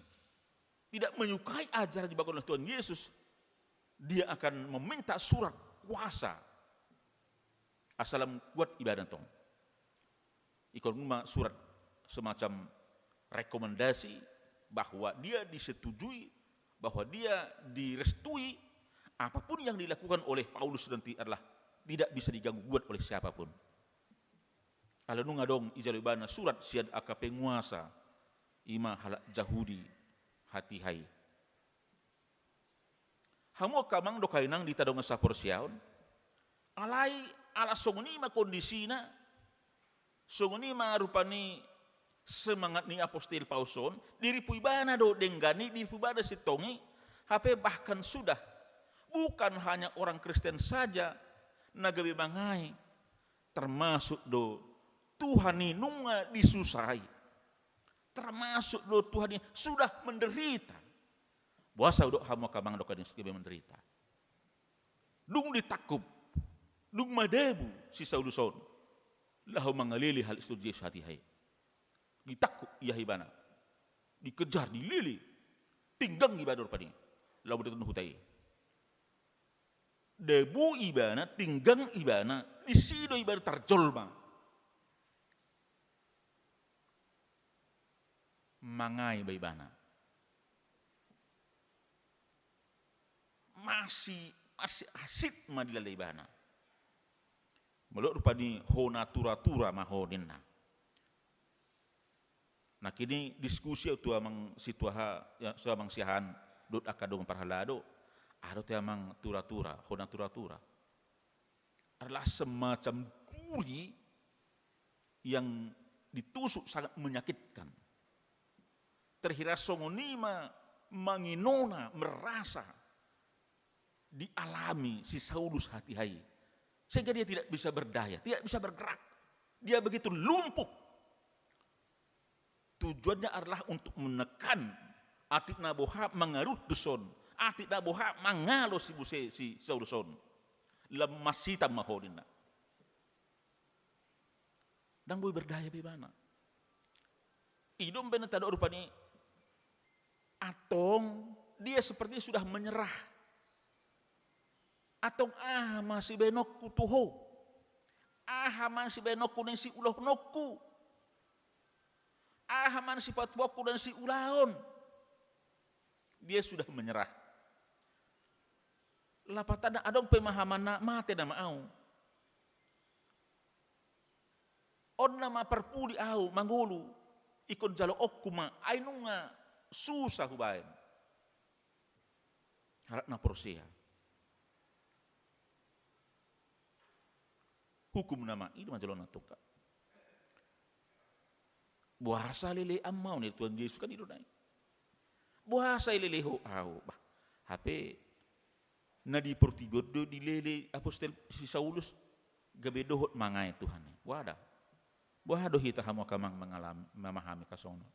tidak menyukai ajaran dibawa oleh Tuhan Yesus, dia akan meminta surat kuasa. Asa lam kuat ibana tong. Ingkon ma surat semacam rekomendasi bahwa dia disetujui, bahwa dia direstui, apapun yang dilakukan oleh Paulus nanti adalah tidak bisa diganggu gugat oleh siapapun. Ala nunga adong ijalo ibana surat sian angka penguasa, i ma halak Jahudi hatiha i. Hamu angka amang dohot inang di hita dongan saporseaon, alai ala songon i ma kondisina, songon i ma rupani semangat ni apostel Paulus on, diripu ibana do denggan i, diripu ibana sintong i, hape bahkan sudah bukan hanya orang Kristen saja na gabe mangae, termasuk do Tuhan i nunga disusai. Termasuk do Tuhan i sudah menderita. Boasa hudok hamu angka amang dohot inang gabe menderita? Dung ditangkup, dung madabu si Saulus on laho mangalele halak siton Jesus hatiha i. Ditangkup ibana, dikejar, dilele, tinggang ibana rupani. Laho mauliate tu huta i. Dabu ibana, tinggang ibana, disi do ibana tarjolma. Mangae ma ibana. Masi, masi hansit ma dilala ibana. Molo rupani ho na tura-tura ma ho ninna. Nangkin i diskusi au tu amang situa, ya, so amang siahaan dohot angka dongan parhalado. Aha do te amang tura-tura, ho na tura-tura? Adalah semacam duri yang ditusuk sangat menyakitkan. Terkira songon i ma manginona, merasa dialami si Saulus hatiha i. Sehingga dia tidak bisa berdaya, tidak bisa bergerak. Dia begitu lumpuh. Tujuannya adalah untuk menekan atik na boha mangarut tuson, atik na boha mangalo si muse si Saulus on. Lam masitam ma ho ninna. Ndang boi berdaya be ibana. I do umbahen na tadok rupani, antong dia seperti sudah menyerah. Antong aha ma sibahenonku tu ho? Aha ma sibahenonku na siulahononku? Aha ma sipatupaonku na siulahon? Dia sudah menyerah. Lapatanna adong pemahamanna mate nama au. On nama parpudi au mangolu, ingkon jaloonku ma, ai nunga susa hubaen. Halak na porsea. Hukum nama i do ma jaloon na tungka. Boasa lelean ma au, nidok Tuhan Jesus kan i do nai. Boasa lelehon au, bah. Hape na di portibi on do dilele apostel si Saulus gabe dohot mangae Tuhan i. Boha da. Boha do hita hamu angka amang mangalami, mamahami hasongon on.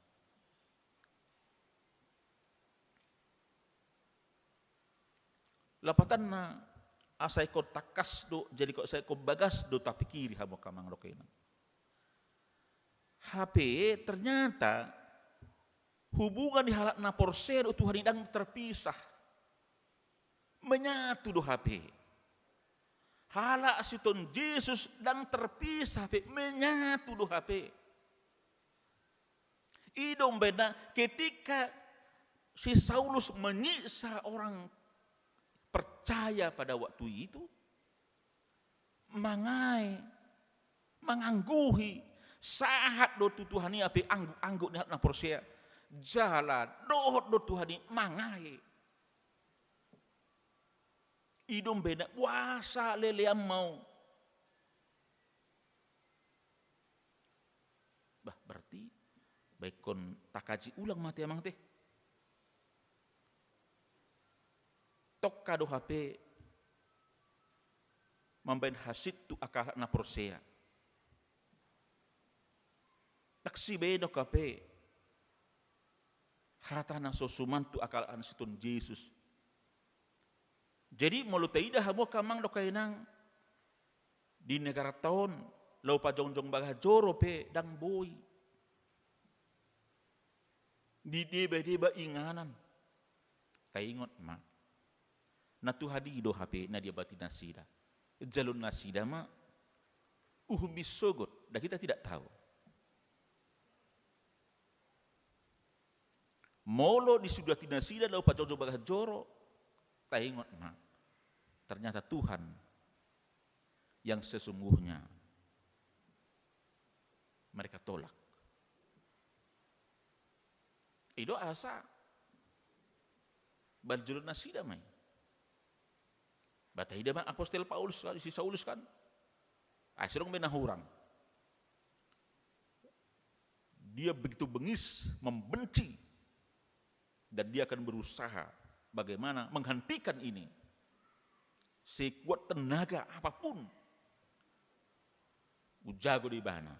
Lapatanna asa ingkon tangkas do, jadi asa ingkon bagas do tapikiri hamu angka amang dohot inang. Hape ternyata hubungan ni halak na porsea dohot Tuhan i ndang terpisah. Menyatu do hape. Halak siton Jesus ndang terpisah hape, menyatu do hape. I do umbahen na ketika si Saulus menyiksa orang percaya pada waktu itu, mangae, mangangguhi, sahat do tu Tuhan i hape angguk-angguk ni halak na porsea. Jala dohot do Tuhan i mangae. I do umbahen na, boasa lelean ma au. Bah, berarti baen ingkon takaji ulang ma te amang te. Tongka do hape mambaen hansit tu angka halak na porsea. Ndang sibaenon hape hata na so suman tu angka halak siton Jesus. Jadi molo taida hamu angka amang dohot inang, di negaranta on, laho pajongjong bagas joro pe ndang boi. Didebadeba inganan. Taingot ma, na Tuhan i do hape na diabati nasida. Jaloon nasida ma uhum i sogot, dan kita tidak tahu. Molo disudati nasida laho pajongjong bagas joro, taingot ma, ternyata Tuhan yang sesungguhnya mereka tolak. I do asa baen jolo nasida ma i. Ba taida ma apostel Paulus kan, si Saulus kan. Ai so adong be na hurang. Dia begitu bengis, membenci, dan dia akan berusaha bagaimana menghentikan ini sekuat tenaga apapun. Ujago do ibana.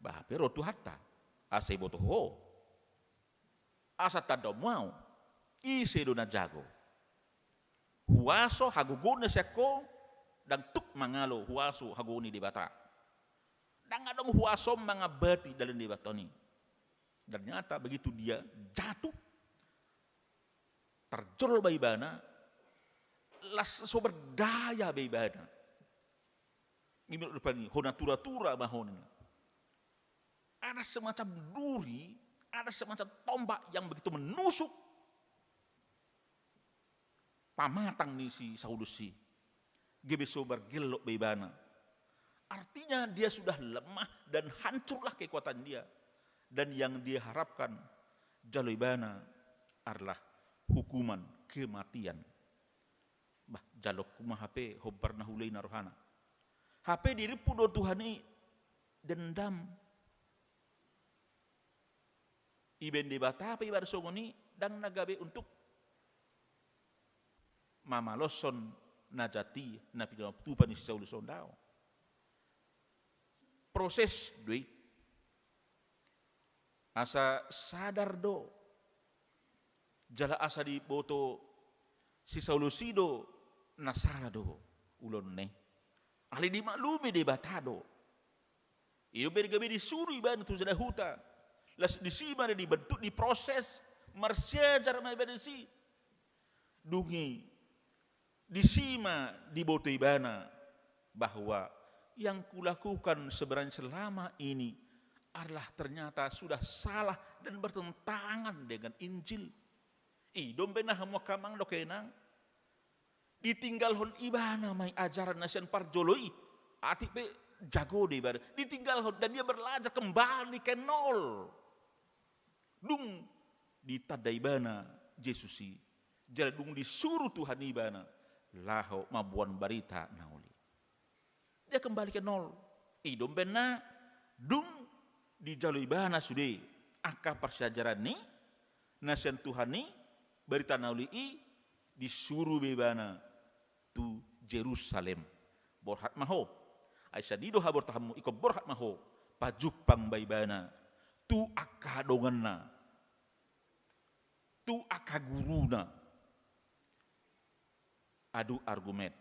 Ba hape ro Tuhanta asa iboto ho. Asa tanda on ma au, ise do na jago? Huaso hagogoon na sian ho, ndang tuk mangalo huaso hagogoon ni Debata. Ndang adong huaso mangambati dalan ni Debata on i. Ternyata begitu dia jatuh, tarjolma ibana, las so berdaya be ibana. Ima rupani, ho na tura-tura ma ho ninna. Ada semacam duri, ada semacam tombak yang begitu menusuk pamatang ni si Saulus i. Gabe so margellok be ibana. Artinya dia sudah lemah dan hancurlah kekuatan dia. Dan yang dia harapkan jalo ibana adalah hukuman kematian. Bah, jaloonku ma hape hombar na hulehon rohana. Hape dirimpu do Tuhan i dendam. Ibaen Debata pe ibana songon i, ndang na gabe untuk mamaloshon na jat i, na pinatupa ni si Saulus on, daong. Proses do i. Asa sadar do. Jala asa diboto si Saulus i do na sala do ulaonna i. Alai dimaklumi Debata do. I do umbaen gabe disuru ibana tu jala huta. Laos disi ma dibentuk, diproses, marsiajar ma ibana disi. Dung i disi ma diboto ibana bahwa yang kulakukan sebenarnya selama ini adalah ternyata sudah salah dan bertentangan dengan Injil. I do umbaen na hamu angka amang dohot inang. Ditinggalhon ibana ma i ajaran na sian parjolo i. Atik pe jago do ibana. Ditinggalhon dan dia belajar kembali ke nol. Dung ditanda ibana Jesus i, jala dung disuru Tuhan i ibana laho mamboan barita na uli. Dia kembali ke nol. I do umbaen na dung dijalo ibana sude angka parsiajaran i na sian Tuhan i, barita na uli i, disuru be ibana tu Jerusalem. Borhat ma ho. Ai sandiri do habortahanmu, ingkon borhat ma ho pajumpang ma ibana tu angka donganna, tu angka guruna. Adu argumen.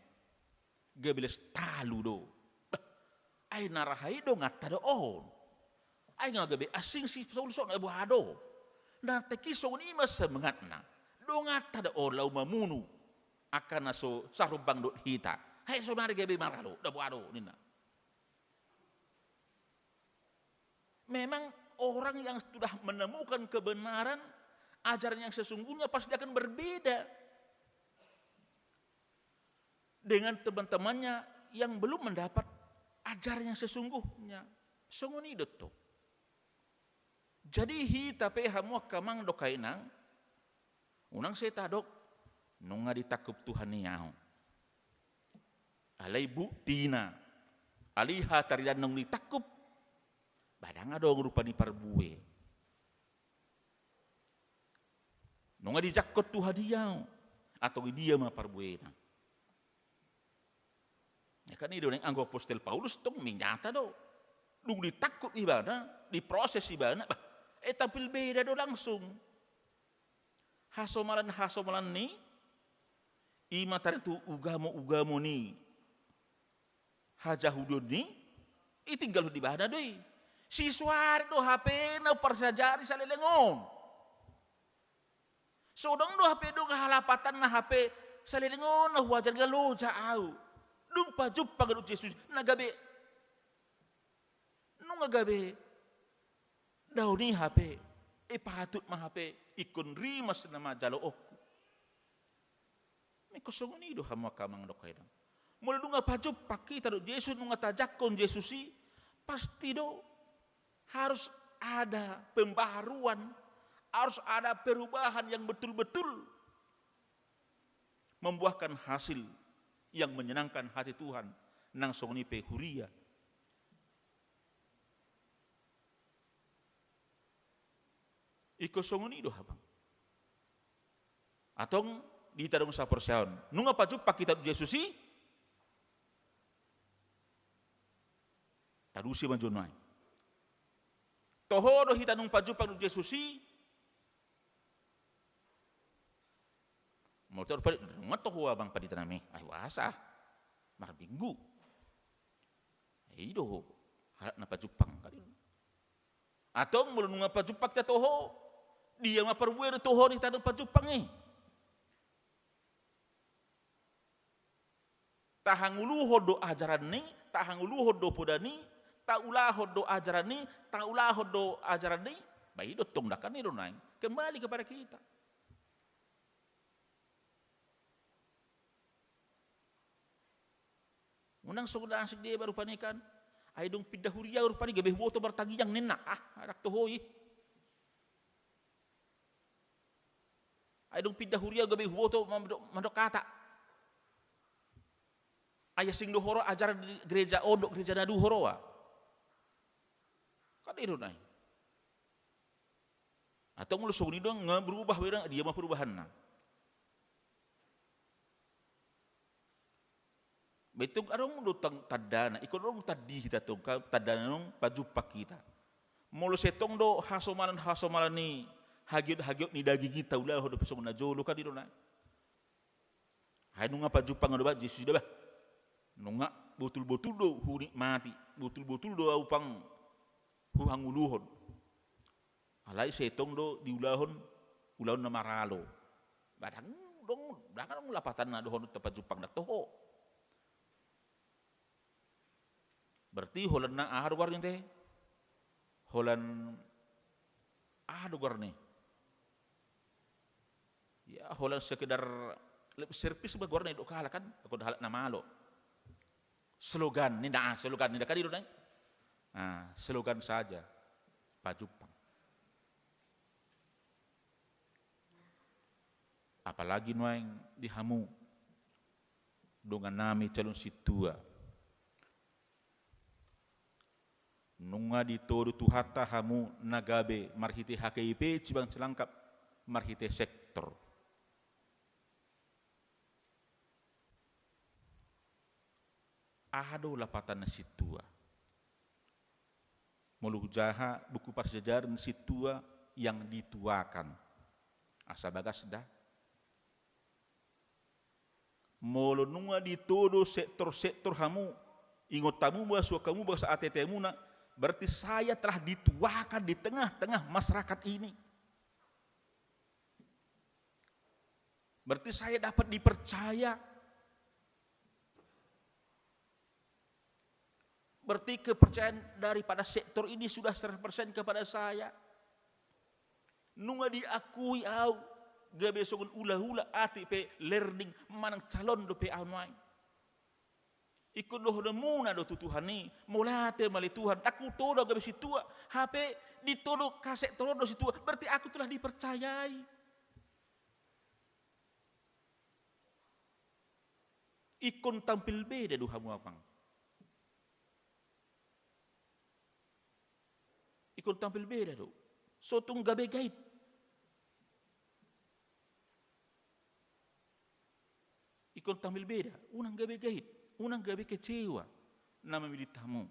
Gabe las talu do. Bah, ai na raha i donganta do on. Ai nga gabe asing si Saulus on, ai boha do. Na tingki songon i ma semangatna. Donganta do on laho mamunu angka na so sarumbang dohot hita. Ai sonari gabe maralo, na boha do ninna. Memang orang yang sudah menemukan kebenaran, ajaran yang sesungguhnya pasti akan berbeda dengan teman-temannya yang belum mendapat ajaran yang sesungguhnya. Songon i do tong. Jadi hita pe hamu angka amang dohot inang, unang sai tadok, nunga ditangkup Tuhan i ahu. Alai buktina, alai hata ni Debata nunga ditangkup, ba ndang adong rupani parbue. Nunga dijangkon Tuhan i ahu, antong i dia ma parbuena. Ya kan, i do naeng anggo apostel Paulus tong, menyata do. Dung ditangkup ibana, diproses ibana, bah, eh, tampil beda do langsung. Hasomalan-hasomalan ni, i ma tarida tu ugamo-ugamo ni hajahudion i, i tinggalhon ibana do i. Sisuari do hape na parsiajari saleleng on. So dong do hape dong halapatanna hape saleleng on na huajari nga loja au. Dung pajumpang dohot Jesus, na gabe, nunga gabe daon i hape, eh, patut ma hape ingkon rimas nama jaloonku. Ingkon songon i do hamu angka amang dohot inang. Molo nunga pajumpang hita dohot Jesus, nunga tajangkon Jesus i, pasti do harus ada pembaharuan, harus ada perubahan yang betul-betul membuahkan hasil yang menyenangkan hati Tuhan, nang songon i pe huria. Ingkon songon i do hape. Antong di hita dongan saporseaon, nunga pajumpang hita dohot Jesus i, talusi ma jo nuaeng. Toho do hita nunga pajumpang dohot Jesus i, Molo tahu padi, nunga toho abang padi tanami. Ai wasa. Marminggu. I do halak na pajumpang. Antong molo nunga pajumpang ta toho, dia ma parbue do toho ni tano pajumpang i. Tahangoluhon do ajaran ni, tahangoluhon do poda ni, taulahon do ajaran ni, taulahon do ajaran ni. Ba i do tong dakan i do naeng. Kembali kepada kita. Unang songon na asing dia baru panikan. Ai dung pinda huria baru pani gabe huboto martangiang ninna. Ah, anak toho i. Ai dung pinda huria gabe huboto mandok, mandok hata. Ai asing do horo ajaran di gereja on dohot gereja na dua horo ba. Kan i do naeng. Atau molo songon i do nga berubah, dia ma perubahanna. Betung adong do tandana, ingkon adong tandi hita tong, tandana adong pajumpang hita. Molo sai tong do hasomalan-hasomalan ni hagiot-hagiot ni daging i taulahon dope songon na jolo kan i do na. Hai nunga pajumpang do ba Jesus da ba. Nunga botul-botul do hunikmati, botul-botul do aupang huhangoluhon. Alai sai tong do diulahon ulaon na maralo. Ba dang dong, dang adong lapatanna dohononta pajumpang, dang toho. Berarti holan na aha do goarna i te? Holan aha do goarna i? Ya, holan sekedar lip service ba goarna i do halak kan, anggo halak na malo. Slogan ninna, ah, slogan ninna kan i do naeng. Ah, slogan saja. Pajumpang. Apalagi nuaeng di hamu dongan nami calon sintua. Nunga ditodo Tuhanta hamu na gabe marhite H K I P, cibang cilangkap, marhite sektor. Aha do lapatan ni sintua? Molo hujaha buku parsiajaran sintua yang dituakan. Asa bagas da. Molo nunga ditodo sektor-sektor hamu, ingot hamu, masuak hamu bagas ateatemuna, berarti saya telah dituakan di tengah-tengah masyarakat ini. Berarti saya dapat dipercaya. Berarti kepercayaan daripada sektor ini sudah seratus persen kepada saya. Nunga diakui au, gabe songon ulaula atik pe learning manang calon dope au nuaeng. Ingkon dohononmuna do tu Tuhan i, mauliate ma ale Tuhan, dang hutodo gabe sintua, hape ditodo hasektoron do sintua, berarti aku telah dipercayai. Ingkon tampil beda do hamu amang. Ingkon tampil beda do. So tung gabe gait. Ingkon tampil beda. Unang gabe gait. Unang gabe kecewa na mamillit hamu.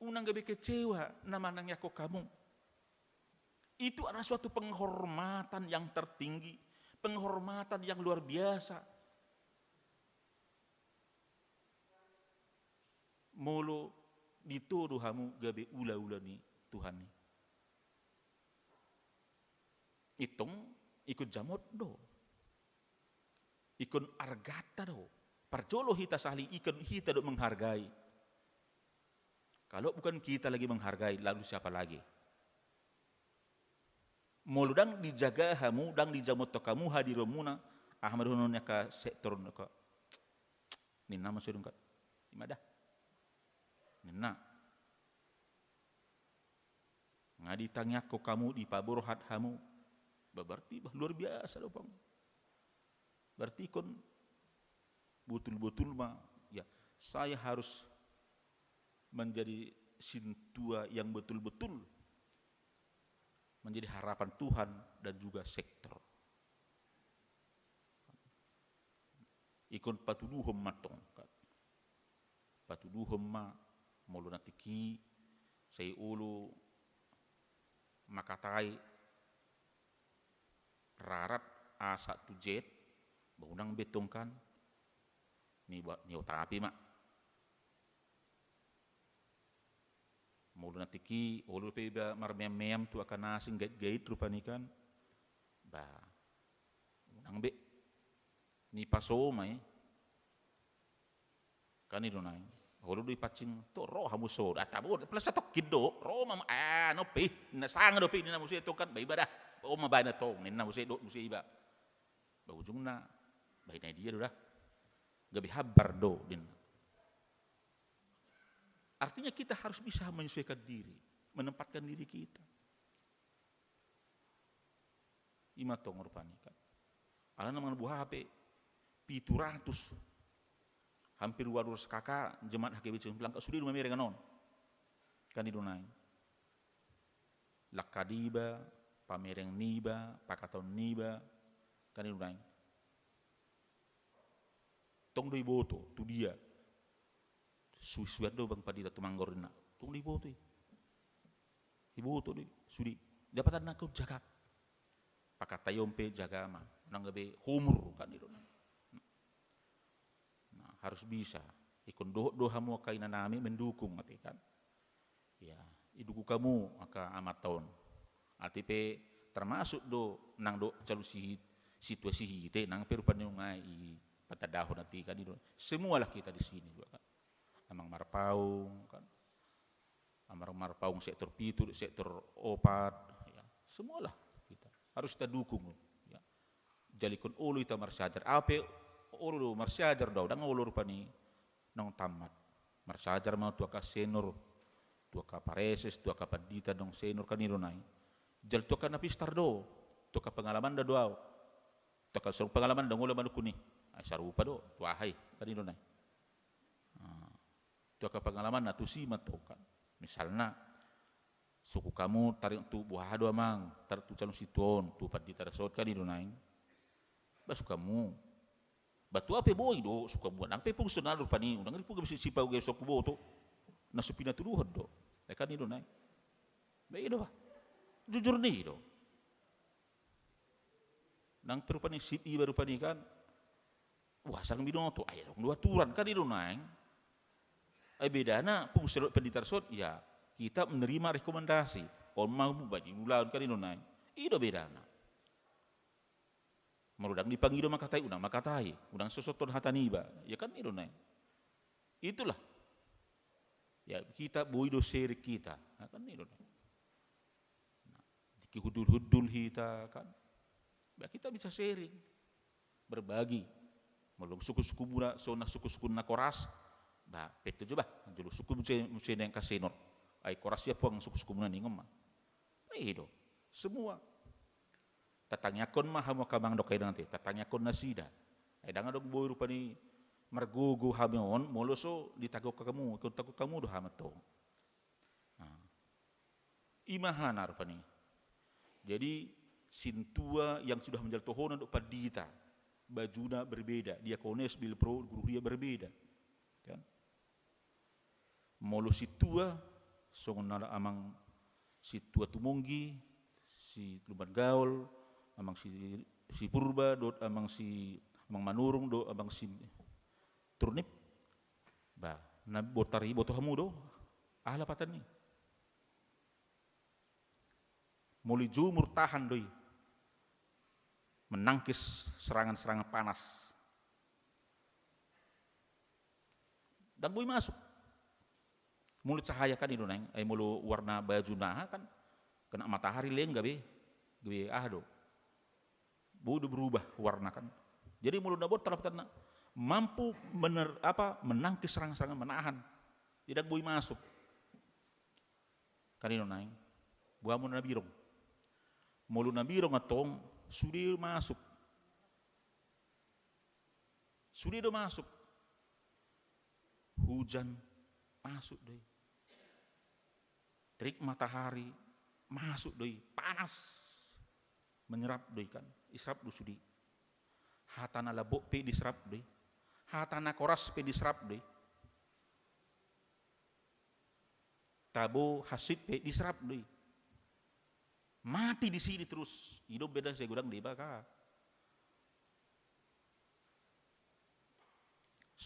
Unang gabe kecewa na manangiangkon hamu. Itu adalah suatu penghormatan yang tertinggi, penghormatan yang luar biasa. Molo ditodo hamu gabe ulaula ni Tuhan i. Itong ingkon jamot do. Ingkon argata do. Parjolo hita sahali ingkon hita do menghargai. Kalau bukan kita lagi menghargai, lalu siapa lagi? Molo dang dijaga hamu, dang dijamothon hamu hadironmuna, aha ma dohonon ni angka sektor on, ninna ma sude kan. I ma da. Ninna. Nga ditangiangkon hamu, dipaborhat hamu. Ba, berarti, bah, luar biasa do, Bang. Berarti ingkon botul-botul ma, ya, saya harus menjadi sintua yang betul-betul menjadi harapan Tuhan dan juga sektor. Ingkon patuduhon ma tong. Patuduhon ma, molo na tingki, sai olo mangkatai rarat A sahat tu Z, ba unang be tong kan, ni ba-, ni otapi ma. Molo na tingki, olo pe iba marmeam-meam tu angka na asing gait-gait rupani kan, ba unang be. Ni paso ma i. Kan i do nai. Olo do i pancing, to ro hamu so. Ah, tabo, plus satongkin do. Ro ma, ah, no pe. Na sanga do pe, ninna muse tong kan, ba iba da. O ma bana tong, ninna muse do, muse iba. Ba ujungna, ba ina dia do da. Gabe habar do, ninna. Artinya kita harus bisa menyesuaikan diri, menempatkan diri kita. Ima tong rupani kan. Alana mangan buah hape, pitu ratus. Hampir dua ratus K K, jemaat H K B C Langka, sude do mamereng on. Kan i do nai. Langka niba, pamereng niba, pakataon niba, kan i do nai. Tong do iboto, tu dia. Suhi-suhian do bang pandita tu manggor ninna. Tong do iboto i. Iboto do i, sude. Dapatan nangkon jaga. Pakataion pe jaga ma. Nang gabe homur kan i do nai. Nah, harus bisa. Ingkon dohot do hamu angka inanami mendukung ate kan. Ya, idukung hamu angka amanta on. Ate pe termasuk do nang do calon si-, situasi hite nang pe rupani nunga i patadahon ate kan i do. Semualah kita di sini juga kan. Amang Marpaung kan. Amang Marpaung sektor pitu, sektor opat, ya. Semualah kita. Harus kita dukung, ya. Jala ingkon olo hita marsiajar. Ape olo do marsiajar do, ndang olo rupani naung tamat. Marsiajar ma tu angka senior, tu angka pareses, tu angka pandita naung senior kan i do nai. Jala tu angka na pistar do, tu angka pengalamanda do au. Tu angka saur pengalaman ndang olo manungkun i. Ai sarupa do, tu aha i, kan i do nai. Ah. Tu angka pengalamanna tusi ma tong kan. Misalna, sungkun hamu taringot tu boha do amang, taringot tu calon sintua on, tu pandita na saut kan i do nai. Ba sungkun hamu. Ba tu au pe boi do, sungkun hamu. Nang pe fungsional rupani, unang ripungka sipaugea sungkun boto. Na so pinatuduhon do. Ya kan i do nai. Ba i do ba. Jujur ni do. Nang pe rupani sip iba rupani kan. Wah, sang binoto, ai adong do aturan kan i do nai. Ai bedana fungsi dohot pandita na saut, ya, kita menerima rekomendasi. On ma hamu bani ulaon kan i do nai. I do bedana. Molo ndang dipangido mangkatai, unang mangkatai, unang sosothon hata niba. Ya kan i do nai. Itulah. Ya, kita boi do sharing kita. Nah, kan i do nai. Nah, tingki hundul-hundul hita kan. Ba kita bisa sharing. Berbagi. Molo sungkun-sungkunmuna, songon na sungkun-sungkun na koras. Ba, pette jo ba. Jolo sungkun muse, muse na angka senior. Ai koras ia puang sungkun-sungkunmuna ningon ma. Ba i do. Semua. Tatangiangkon ma hamu angka amang dohot inang ate. Tatangiangkon nasida. Ai ndang adong boi rupani margogo hami on, molo so ditangihon hamu, ingkon tangihon hamu do hami tong. Nah. Ima hana rupani. Jadi, sintua yang sudah menjadi tohonan dohot pandita, bajuna berbeda, diakones, bilpro, guru huria berbeda. Kan? Molo sintua, songon na amang sintua Tumonggi, si Lumban Gaol, amang si, si Purba, dohot amang si, amang Manurung, dohot amang si Turnip. Ba, na bontar i boto hamu do, aha lapatan i. Molo i jumur tahan do i. Menangkis serangan-serangan panas. Ndang boi masuk. Molo cahaya kan i do nai, ai molo warna baju na aha kan, kena matahari leng gabe, gabe aha do. Boi do berubah warna kan. Jadi molo na bontar lapatanna, mampu mener-, apa, menangkis serangan-serangan, menahan. Tidak boi masuk. Kan i do nai. Boha molo na birong. Molo na birong antong, sude masuk. Sude do masuk. Hujan masuk do i. Terik matahari masuk do i. Panas. Menyerap do i kan. Diserap do sude. Hata na lambok pe diserap do i. Hata na koras pe diserap do i. Tabo hansit pe diserap do i. Mati di sini terus. I do umbahen na sai godang deba ka.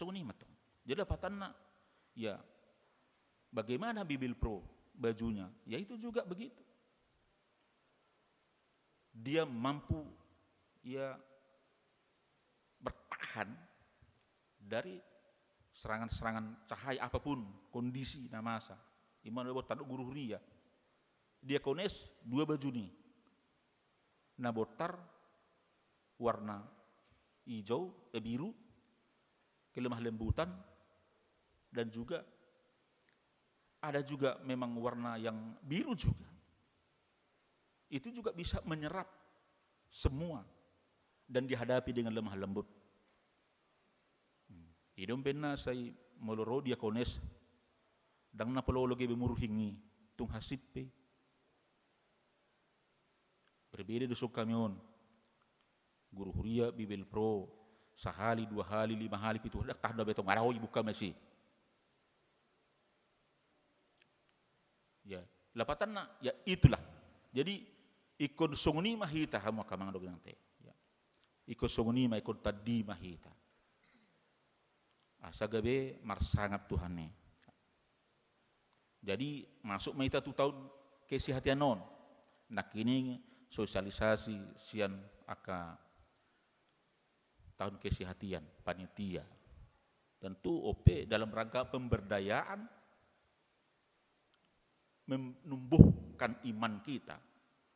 Songon i ma tong. Jadi lapatanna, ya, bagaimana Bibelvrouw bajunya, ya itu juga begitu. Dia mampu, ya, bertahan dari serangan-serangan cahaya apapun kondisi na masa. I ma na bontar guru huria. Diakones dua baju ni. Na bontar warna hijau, eh, biru, kelemah lembutan, dan juga ada juga memang warna yang biru juga. Itu juga bisa menyerap semua dan dihadapi dengan lemah lembut. Hmm. I do umbahen na sai molo ro diakones, ndang na pola olo gabe murhing i, tung hansit pe. Berbeda do songon hami on. Guru huria, Bibelvrouw, sahali, dua hali, lima hali, pitu hali, ndang tahan do be tong, adong i buka masi. Ya, lapatanna, ya itulah. Jadi, ingkon songon i ma hita hamu angka amang dohot inang te. Ya. Ingkon songon i ma, ingkon tandi ma hita. Asa gabe marsangap Tuhan i. Jadi, masuk ma hita tu tahun kesehatan on. Nangkining sosialisasi sian angka tahun kesehatan, panitia. Tentu on pe dalam rangka pemberdayaan, menumbuhkan iman kita,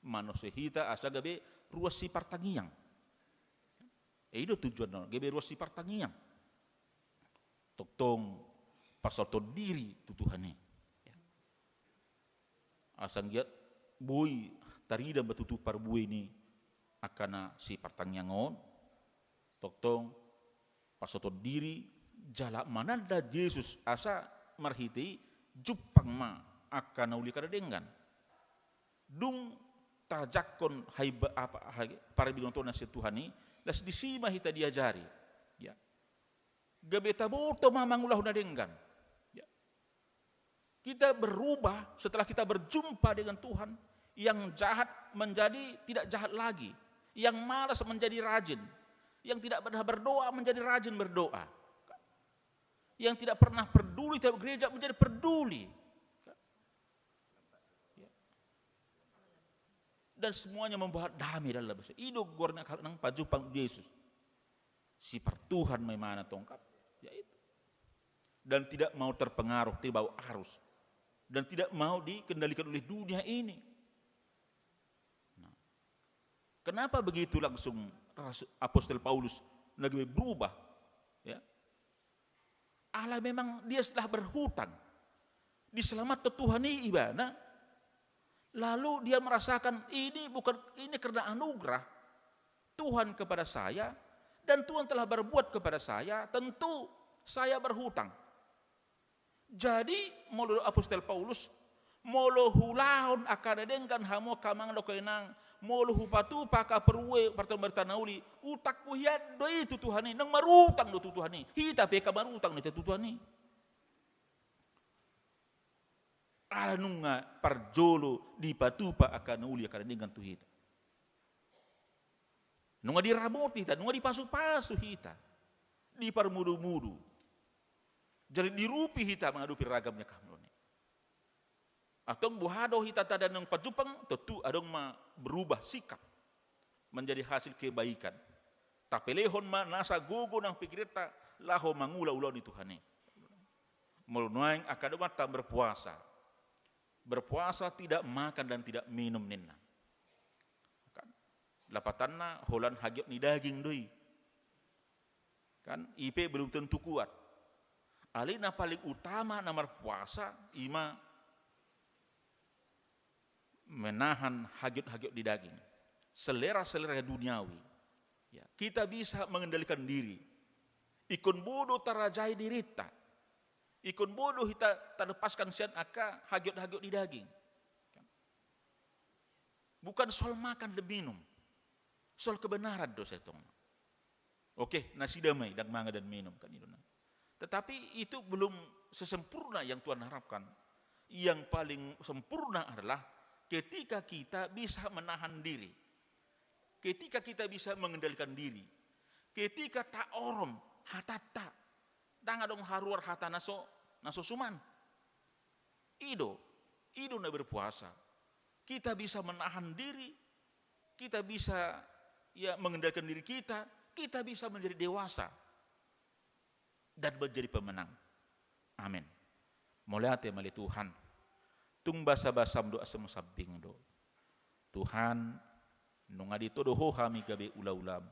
manose hita asa gabe ruas sipartangiang. Eh, i do tujuanna, gabe ruas sipartangiang. Tongtong pasahathon diri tu Tuhan i. Ya. Asa anggiat boi tarida ma tutu parbue ni angka na sipartangiang on, tongtong pasahathon diri, jala mananda Jesus asa marhite i jumpang ma angka na uli angka na denggan. Dung tajangkon haiba-, apa, hai-, parabinotoan sian Tuhan i, laos disi ma hita diajari. Ya. Gabe taboto ma mangulahon na denggan. Ya. Kita berubah setelah kita berjumpa dengan Tuhan, yang jahat menjadi tidak jahat lagi, yang malas menjadi rajin, yang tidak pernah berdoa menjadi rajin berdoa, yang tidak pernah peduli terhadap gereja menjadi peduli. Ya. Dan semuanya membawa damai dalam basa. I do goarna angka na pajumpang Jesus. Sipartuhan ma imana tongkat, ya itu. Dan tidak mau terpengaruh, terbawa arus. Dan tidak mau dikendalikan oleh dunia ini. Nah, kenapa begitu langsung Rasul, Apostel Paulus na gabe berubah? Ya. Ala memang dia setelah berhutang, diselamatkan Tuhan i ibana, lalu dia merasakan ini bukan, ini karena anugerah Tuhan kepada saya, dan Tuhan telah berbuat kepada saya, tentu saya berhutang. Jadi, molo Apostel Paulus, molo huulahon angka na denggan hamu angka amang dohot inang, molo hupatupa angka parbue partondion, berita na uli, utangku hian do i tu Tuhan i, naung marutang do tu Tuhan i. Hita pe angka marutang do hita tu Tuhan i. Ala nunga parjolo dipatupa angka na uli angka na denggan tu hita. Nunga diramoti hita, nunga dipasupasu hita, diparmudumudu. Jadi dirupi hita mangadopi ragam ni angka hamaolon i. Antong boha do hita tanda naung pajumpang, tontu adong ma berubah sikap menjadi hasil kebaikan. Tapelehon ma nasa gogo nang pingkirinta laho mangula ulaon ni Tuhan i. Molo nuaeng angka donganta berpuasa. Berpuasa tidak makan dan tidak minum ninna. Kan? Lapatanna holan hagiot ni daging do i. Kan, i pe belum tentu kuat. Alai na paling utama na marpuasa, i ma menahan hagiot-hagiot di daging. Selera-selera duniawi. Ya, kita bisa mengendalikan diri. Ingkon boi do tarajai dirinta. Ingkon boi do hita talepaskan sian angka hagiot-hagiot di daging. Bukan soal makan dan minum. Soal kebenaran do sai tong. Oke, nasida ma i, ndang mangan dan minum, kan i do na. Tetapi itu belum sesempurna yang Tuhan harapkan. Yang paling sempurna adalah ketika kita bisa menahan diri. Ketika kita bisa mengendalikan diri. Ketika taorom hatanta. Ndang adong haruar hata na so, na so suman. I do, i do na berpuasa. Kita bisa menahan diri, kita bisa, ya, mengendalikan diri kita, kita bisa menjadi dewasa dan menjadi pemenang. Amin. Mauliate ma ale Tuhan. Tung basabasam do asa masambing do. Tuhan, nunga ditodo Ho hami gabe ulaulaM,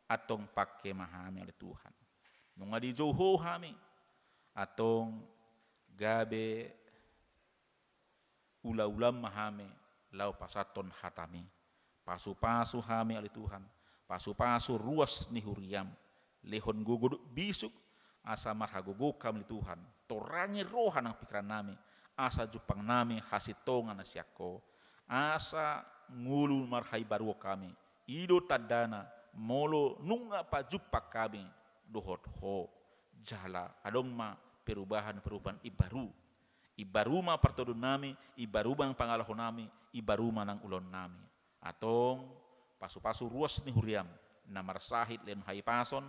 antong pangke ma hami ale Tuhan. Nunga dijou Ho hami, antong gabe ulaulaM ma hami laho pasahathon hataMi. Pasupasu hami ale Tuhan, pasupasu ruas ni huriaM, lehon gogo dohot bisuk, asa marhagogoon hami ale Tuhan, torangi roha nang pingkirannami, asa jumpang nami hasintongan na sian Ho, asa ngolu marhaibaruon hami, i do tandana molo nunga pajumpang hami dohot Ho, jala adong ma perubahan-perubahan imbaru. Imbaru ma partodoonnami, imbaru ma nang pangalahonami, imbaru ma nang ulaonnami. Antong, pasupasu ruas ni huriaM, na marsahit lehon hahipason,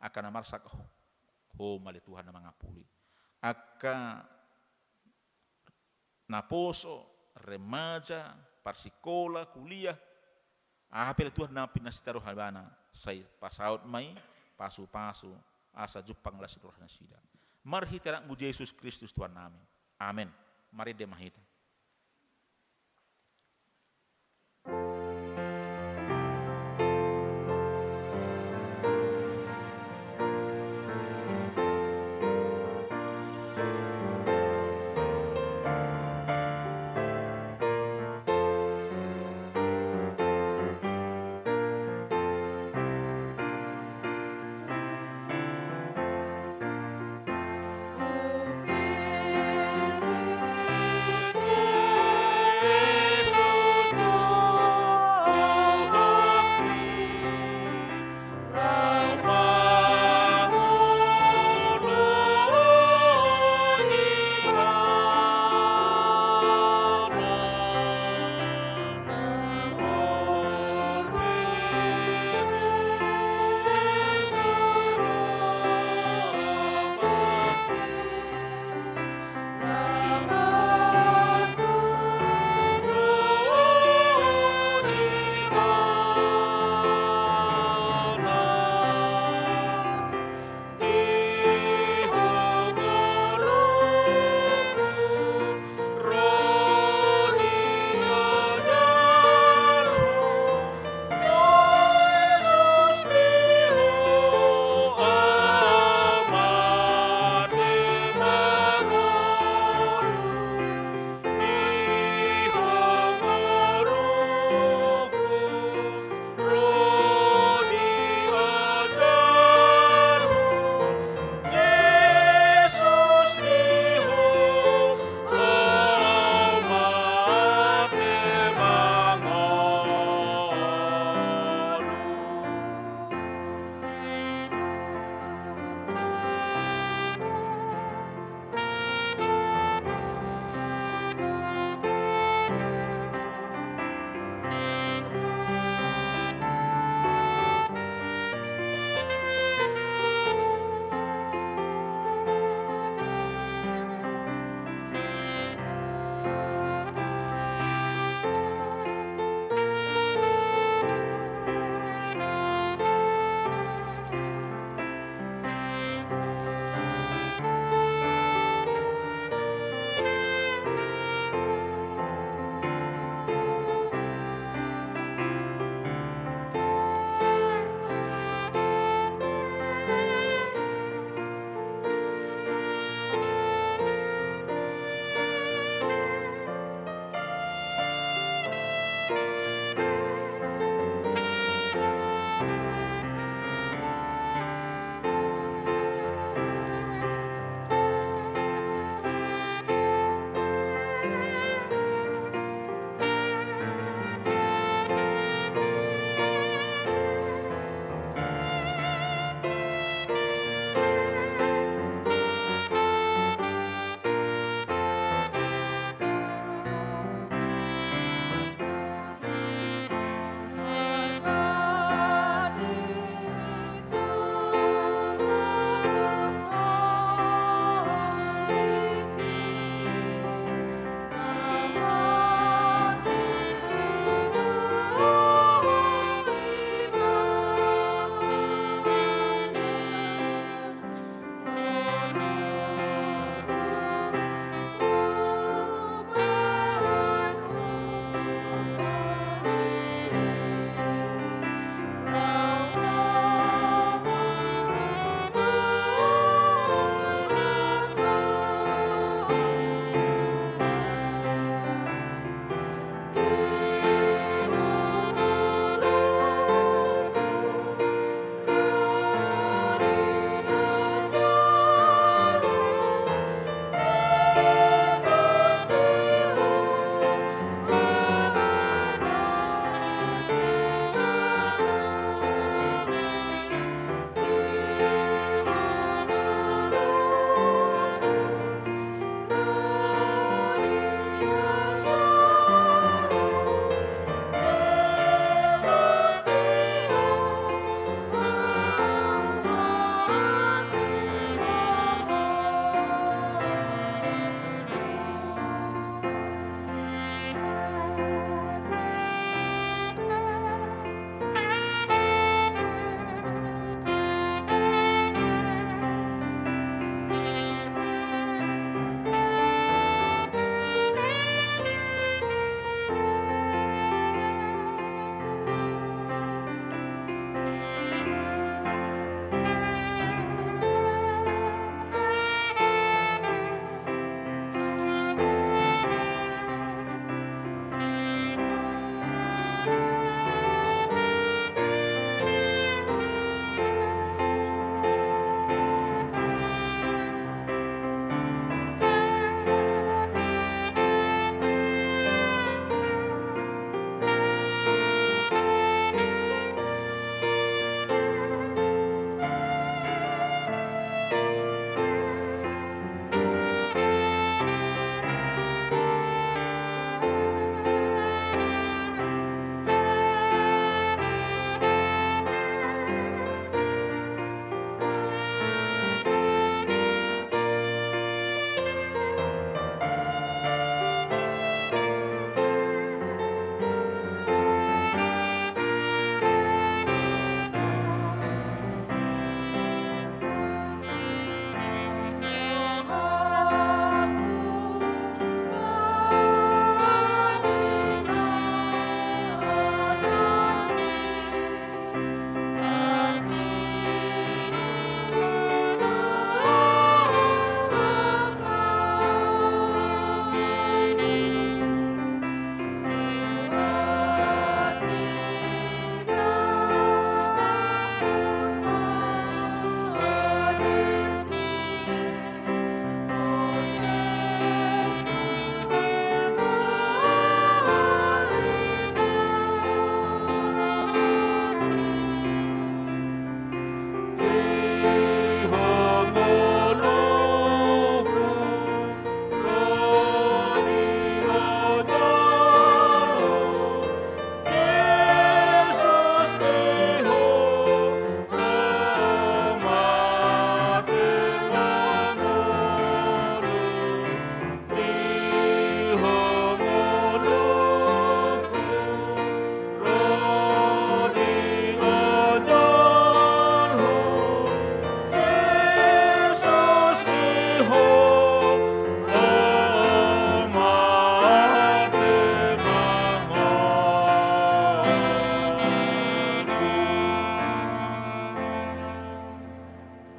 angka na marsak Ho ma ale Tuhan na mangapuli. Angka naposo, remaja, parsikola, kuliah, aha pe ale Tuhan na pinasitaruhon ibana, sai pasaut ma i, pasupasu, asa jumpang las ni roha nasida. Marhite AnakMu Jesus Kristus Tuhannami. Amen. Marende ma hita.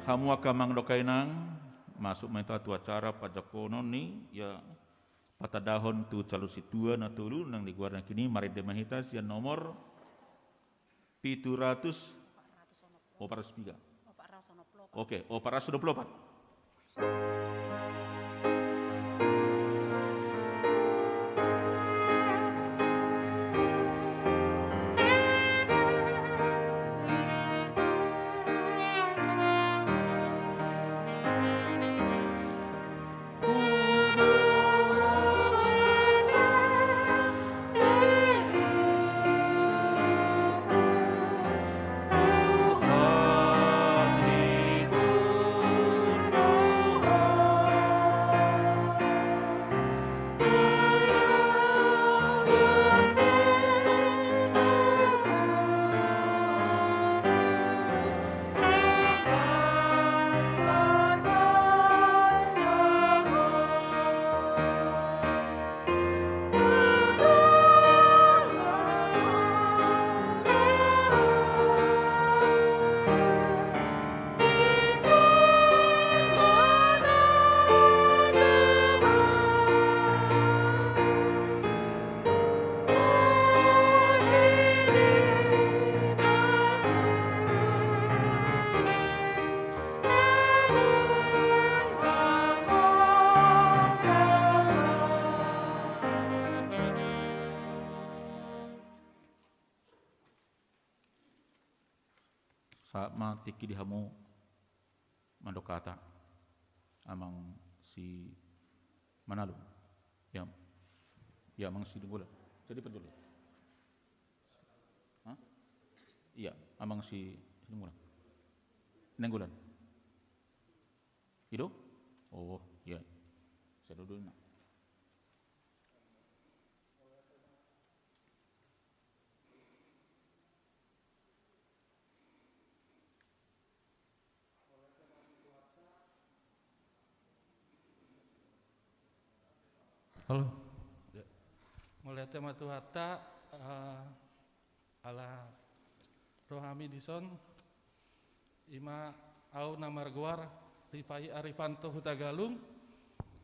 Hamu angka amang dohot inang, masuk ma hita tu acara pajangkonon ni, ya, patandahon tu calon sintua na tolu, nang di goarna kini, marende ma hita sian nomor pitu ratus, opat ratus piga? Oke, opat ratus dua puluh opat. Sahat ma tingki di hamu mandok hata, amang si Manalum. Ya. Ya, amang si Nainggolan. Jadi peduli. Hah? Iya, amang si Nainggolan. Nainggolan. I do? Oh, iya. Saya dulu nak. Halo. Ya. Mauliate ma tu Tuhanta, eh, ala ro hami dison, ima au na margoar Rifahi Arifanto Hutagalung,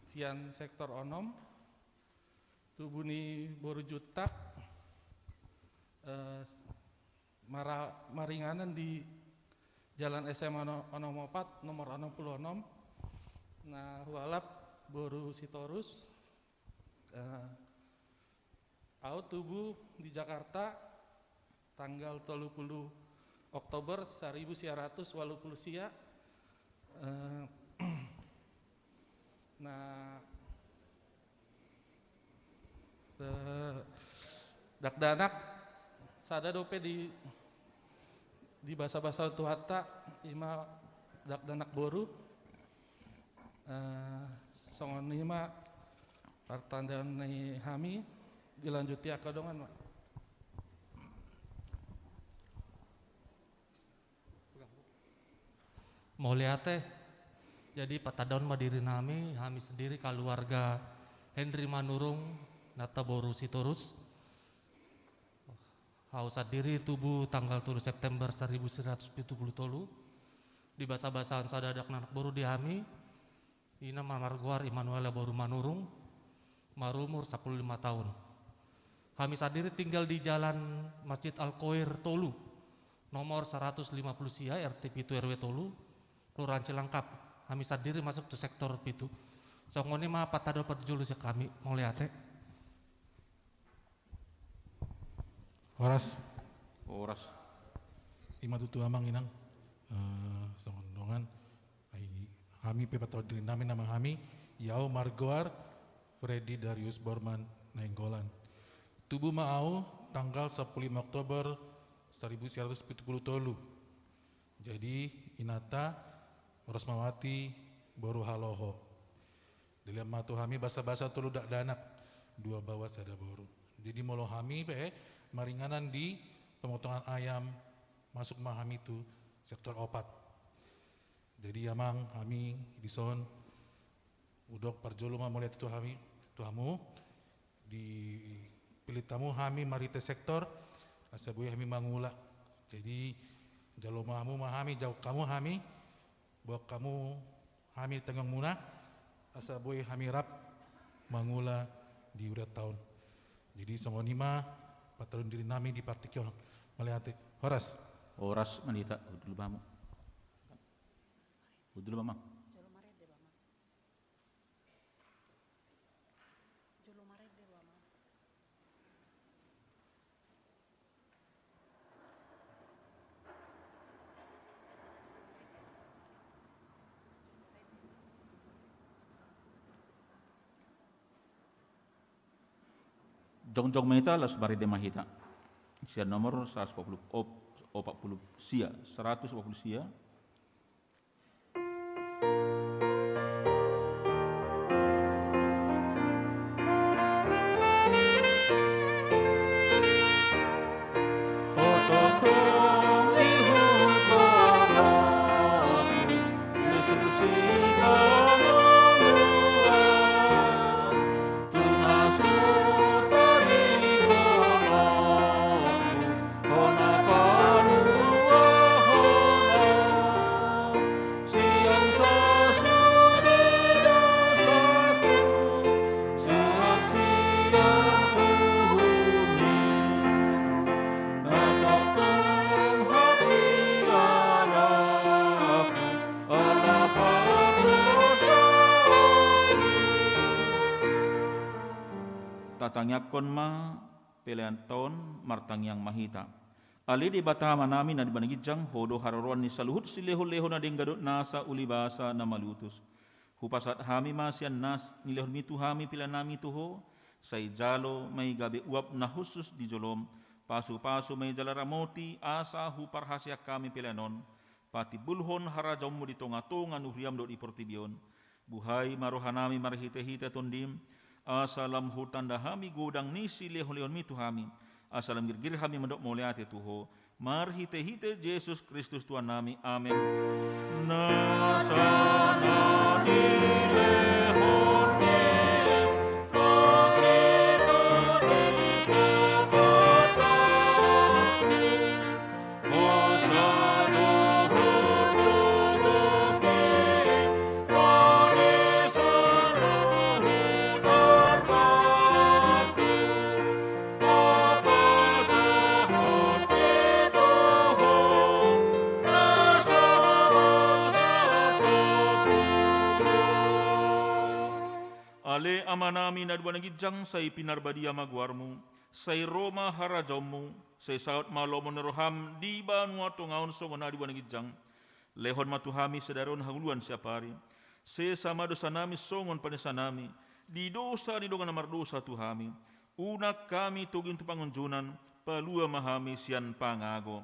sian sektor onom, tubu ni boru Juntak, eh, mara-, maringanan di Jalan S M A no-, onom opat, nomor onom pulu onom, na hualap boru Sitorus, eh, au tubu di Jakarta, tanggal tolu pulu Oktober saribu sia ratus walu pulu sia. Eh, na, eh, dakdanak sada dope di, dibasabasa Tuhanta, ima dakdanak boru. Eh, songon i ma partandaon ni hami, dilanjuti angka dongan ma. Mauliate. Jadi, patandaon ma diri nami, hami sendiri keluarga Henry Manurung, nata boru Sitorus. Hau sandiri tubu tanggal tolu September saribu sia ratus pitu pulu tolu, dibasabasahon sada dakdanak boru di hami, ina ma margoar Immanuela boru Manurung, marumur sampulu lima taon. Hami sandiri tinggal di Jalan Masjid Al-Khoir tolu, nomor saratus lima pulu sia, R T pitu, R W tolu, Kelurahan Cilangkap. Hami sandiri masuk tu sektor pitu. Songon i ma patandaon parjolo sian hami, mauliate. Horas. Horas. Ima tutu amang inang, eh, songon dongan, ai hami pe patandaon diri nami, nama hami, i au margoar Freddy Darius Borman Nainggolan. Tubu ma au tanggal sampulu lima Oktober saribu sia ratus pitu pulu tolu. Jadi, inanta Rosmawati boru Haloho. Dilehon ma tu hami basabasa tolu dakdanak, dua baoa sada boru. Jadi molo hami pe maringanan di pemotongan ayam, masuk ma hami tu sektor opat. Jadi amang, hami dison hudok parjolo ma mauliate tu hami, tu hamu, dipillit hamu hami marhite sektor, asa boi hami mangula. Jadi jalo ma hamu ma hami, jauk hamu hami, Boan hamu hami di tengahmuna, asa boi hami rap mangula di ulaonta on. Jadi songon i ma pantaluhon diri nami di partingkian on. Mauliate. Horas. Horas ma di hita. Hundul ma hamu. Hundul ma hamu. Jongjong ma hita, laos marende ma hita. Sian nomor saratus opat pulu, op-, opat pulu sia, saratus opat pulu sia. Tatangiangkon ma pelean on, martangiang ma hita. Ale Debata Amanami na di banua ginjang, Ho do haroroan ni saluhut silehonlehon na denggan dohot nasa ulibasa na malutus. Hupasahat hami ma sian na nilehonMi tu hami peleanNami tu Ho, sai jalo ma i gabe uap na hushus di joloM, pasupasu ma i jala ramoti, asa huparhaseang hami pelean on patimbulhon harajaonMu di tongatonga ni huriaM dohot di portibi on. Buhai ma rohanami marhitehite TondiM, asa lam hutanda hami godang ni silehonlehonMi tu hami, asa lam girgir hami mandok mauliate tu Ho, marhitehite Jesus Kristus Tuhannami. Amen. Nasa na nilehon ni Ale Amanami na di banua ginjang, sai pinarbadia ma goarMu, sai ro ma harajaonMu, sai saut ma lomo ni rohaM di banua tonga on songon na di banua ginjang. Lehon ma tu hami sadari on hangoluan siapari. Sesa ma dosanami songon panesanami di dosa ni dongan na mardosa tu hami. Unang hami togihon tu pangunjunan, palua ma hami sian pangago.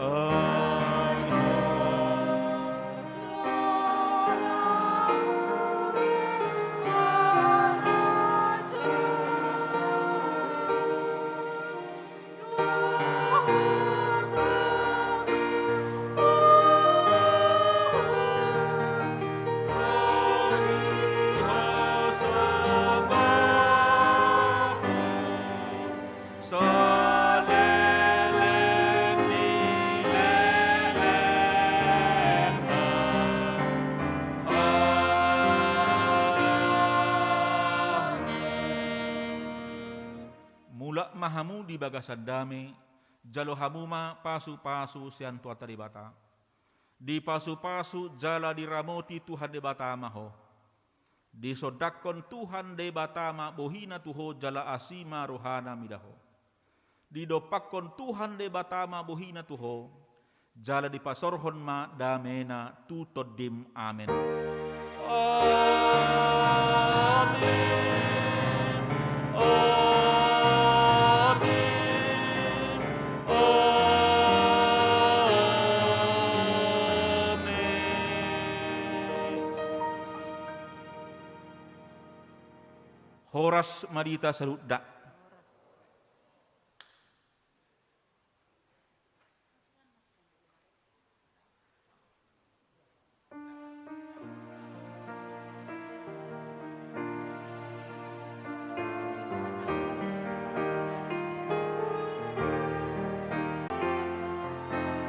Amen. Mulak ma hamu di bagasan dame, jalo hamu ma pasupasu sian Tuhanta Debata. Dipasupasu jala diramoti Tuhan Debata ma ho. Disondangkon Tuhan Debata ma bohina tu ho jala asi ma rohana mida ho. Didompakkon Tuhan Debata ma bohina tu ho, jala dipasorhon ma damena tu tondim. Amen. Amen. Amen. Amen. Horas ma di hita saluhutna.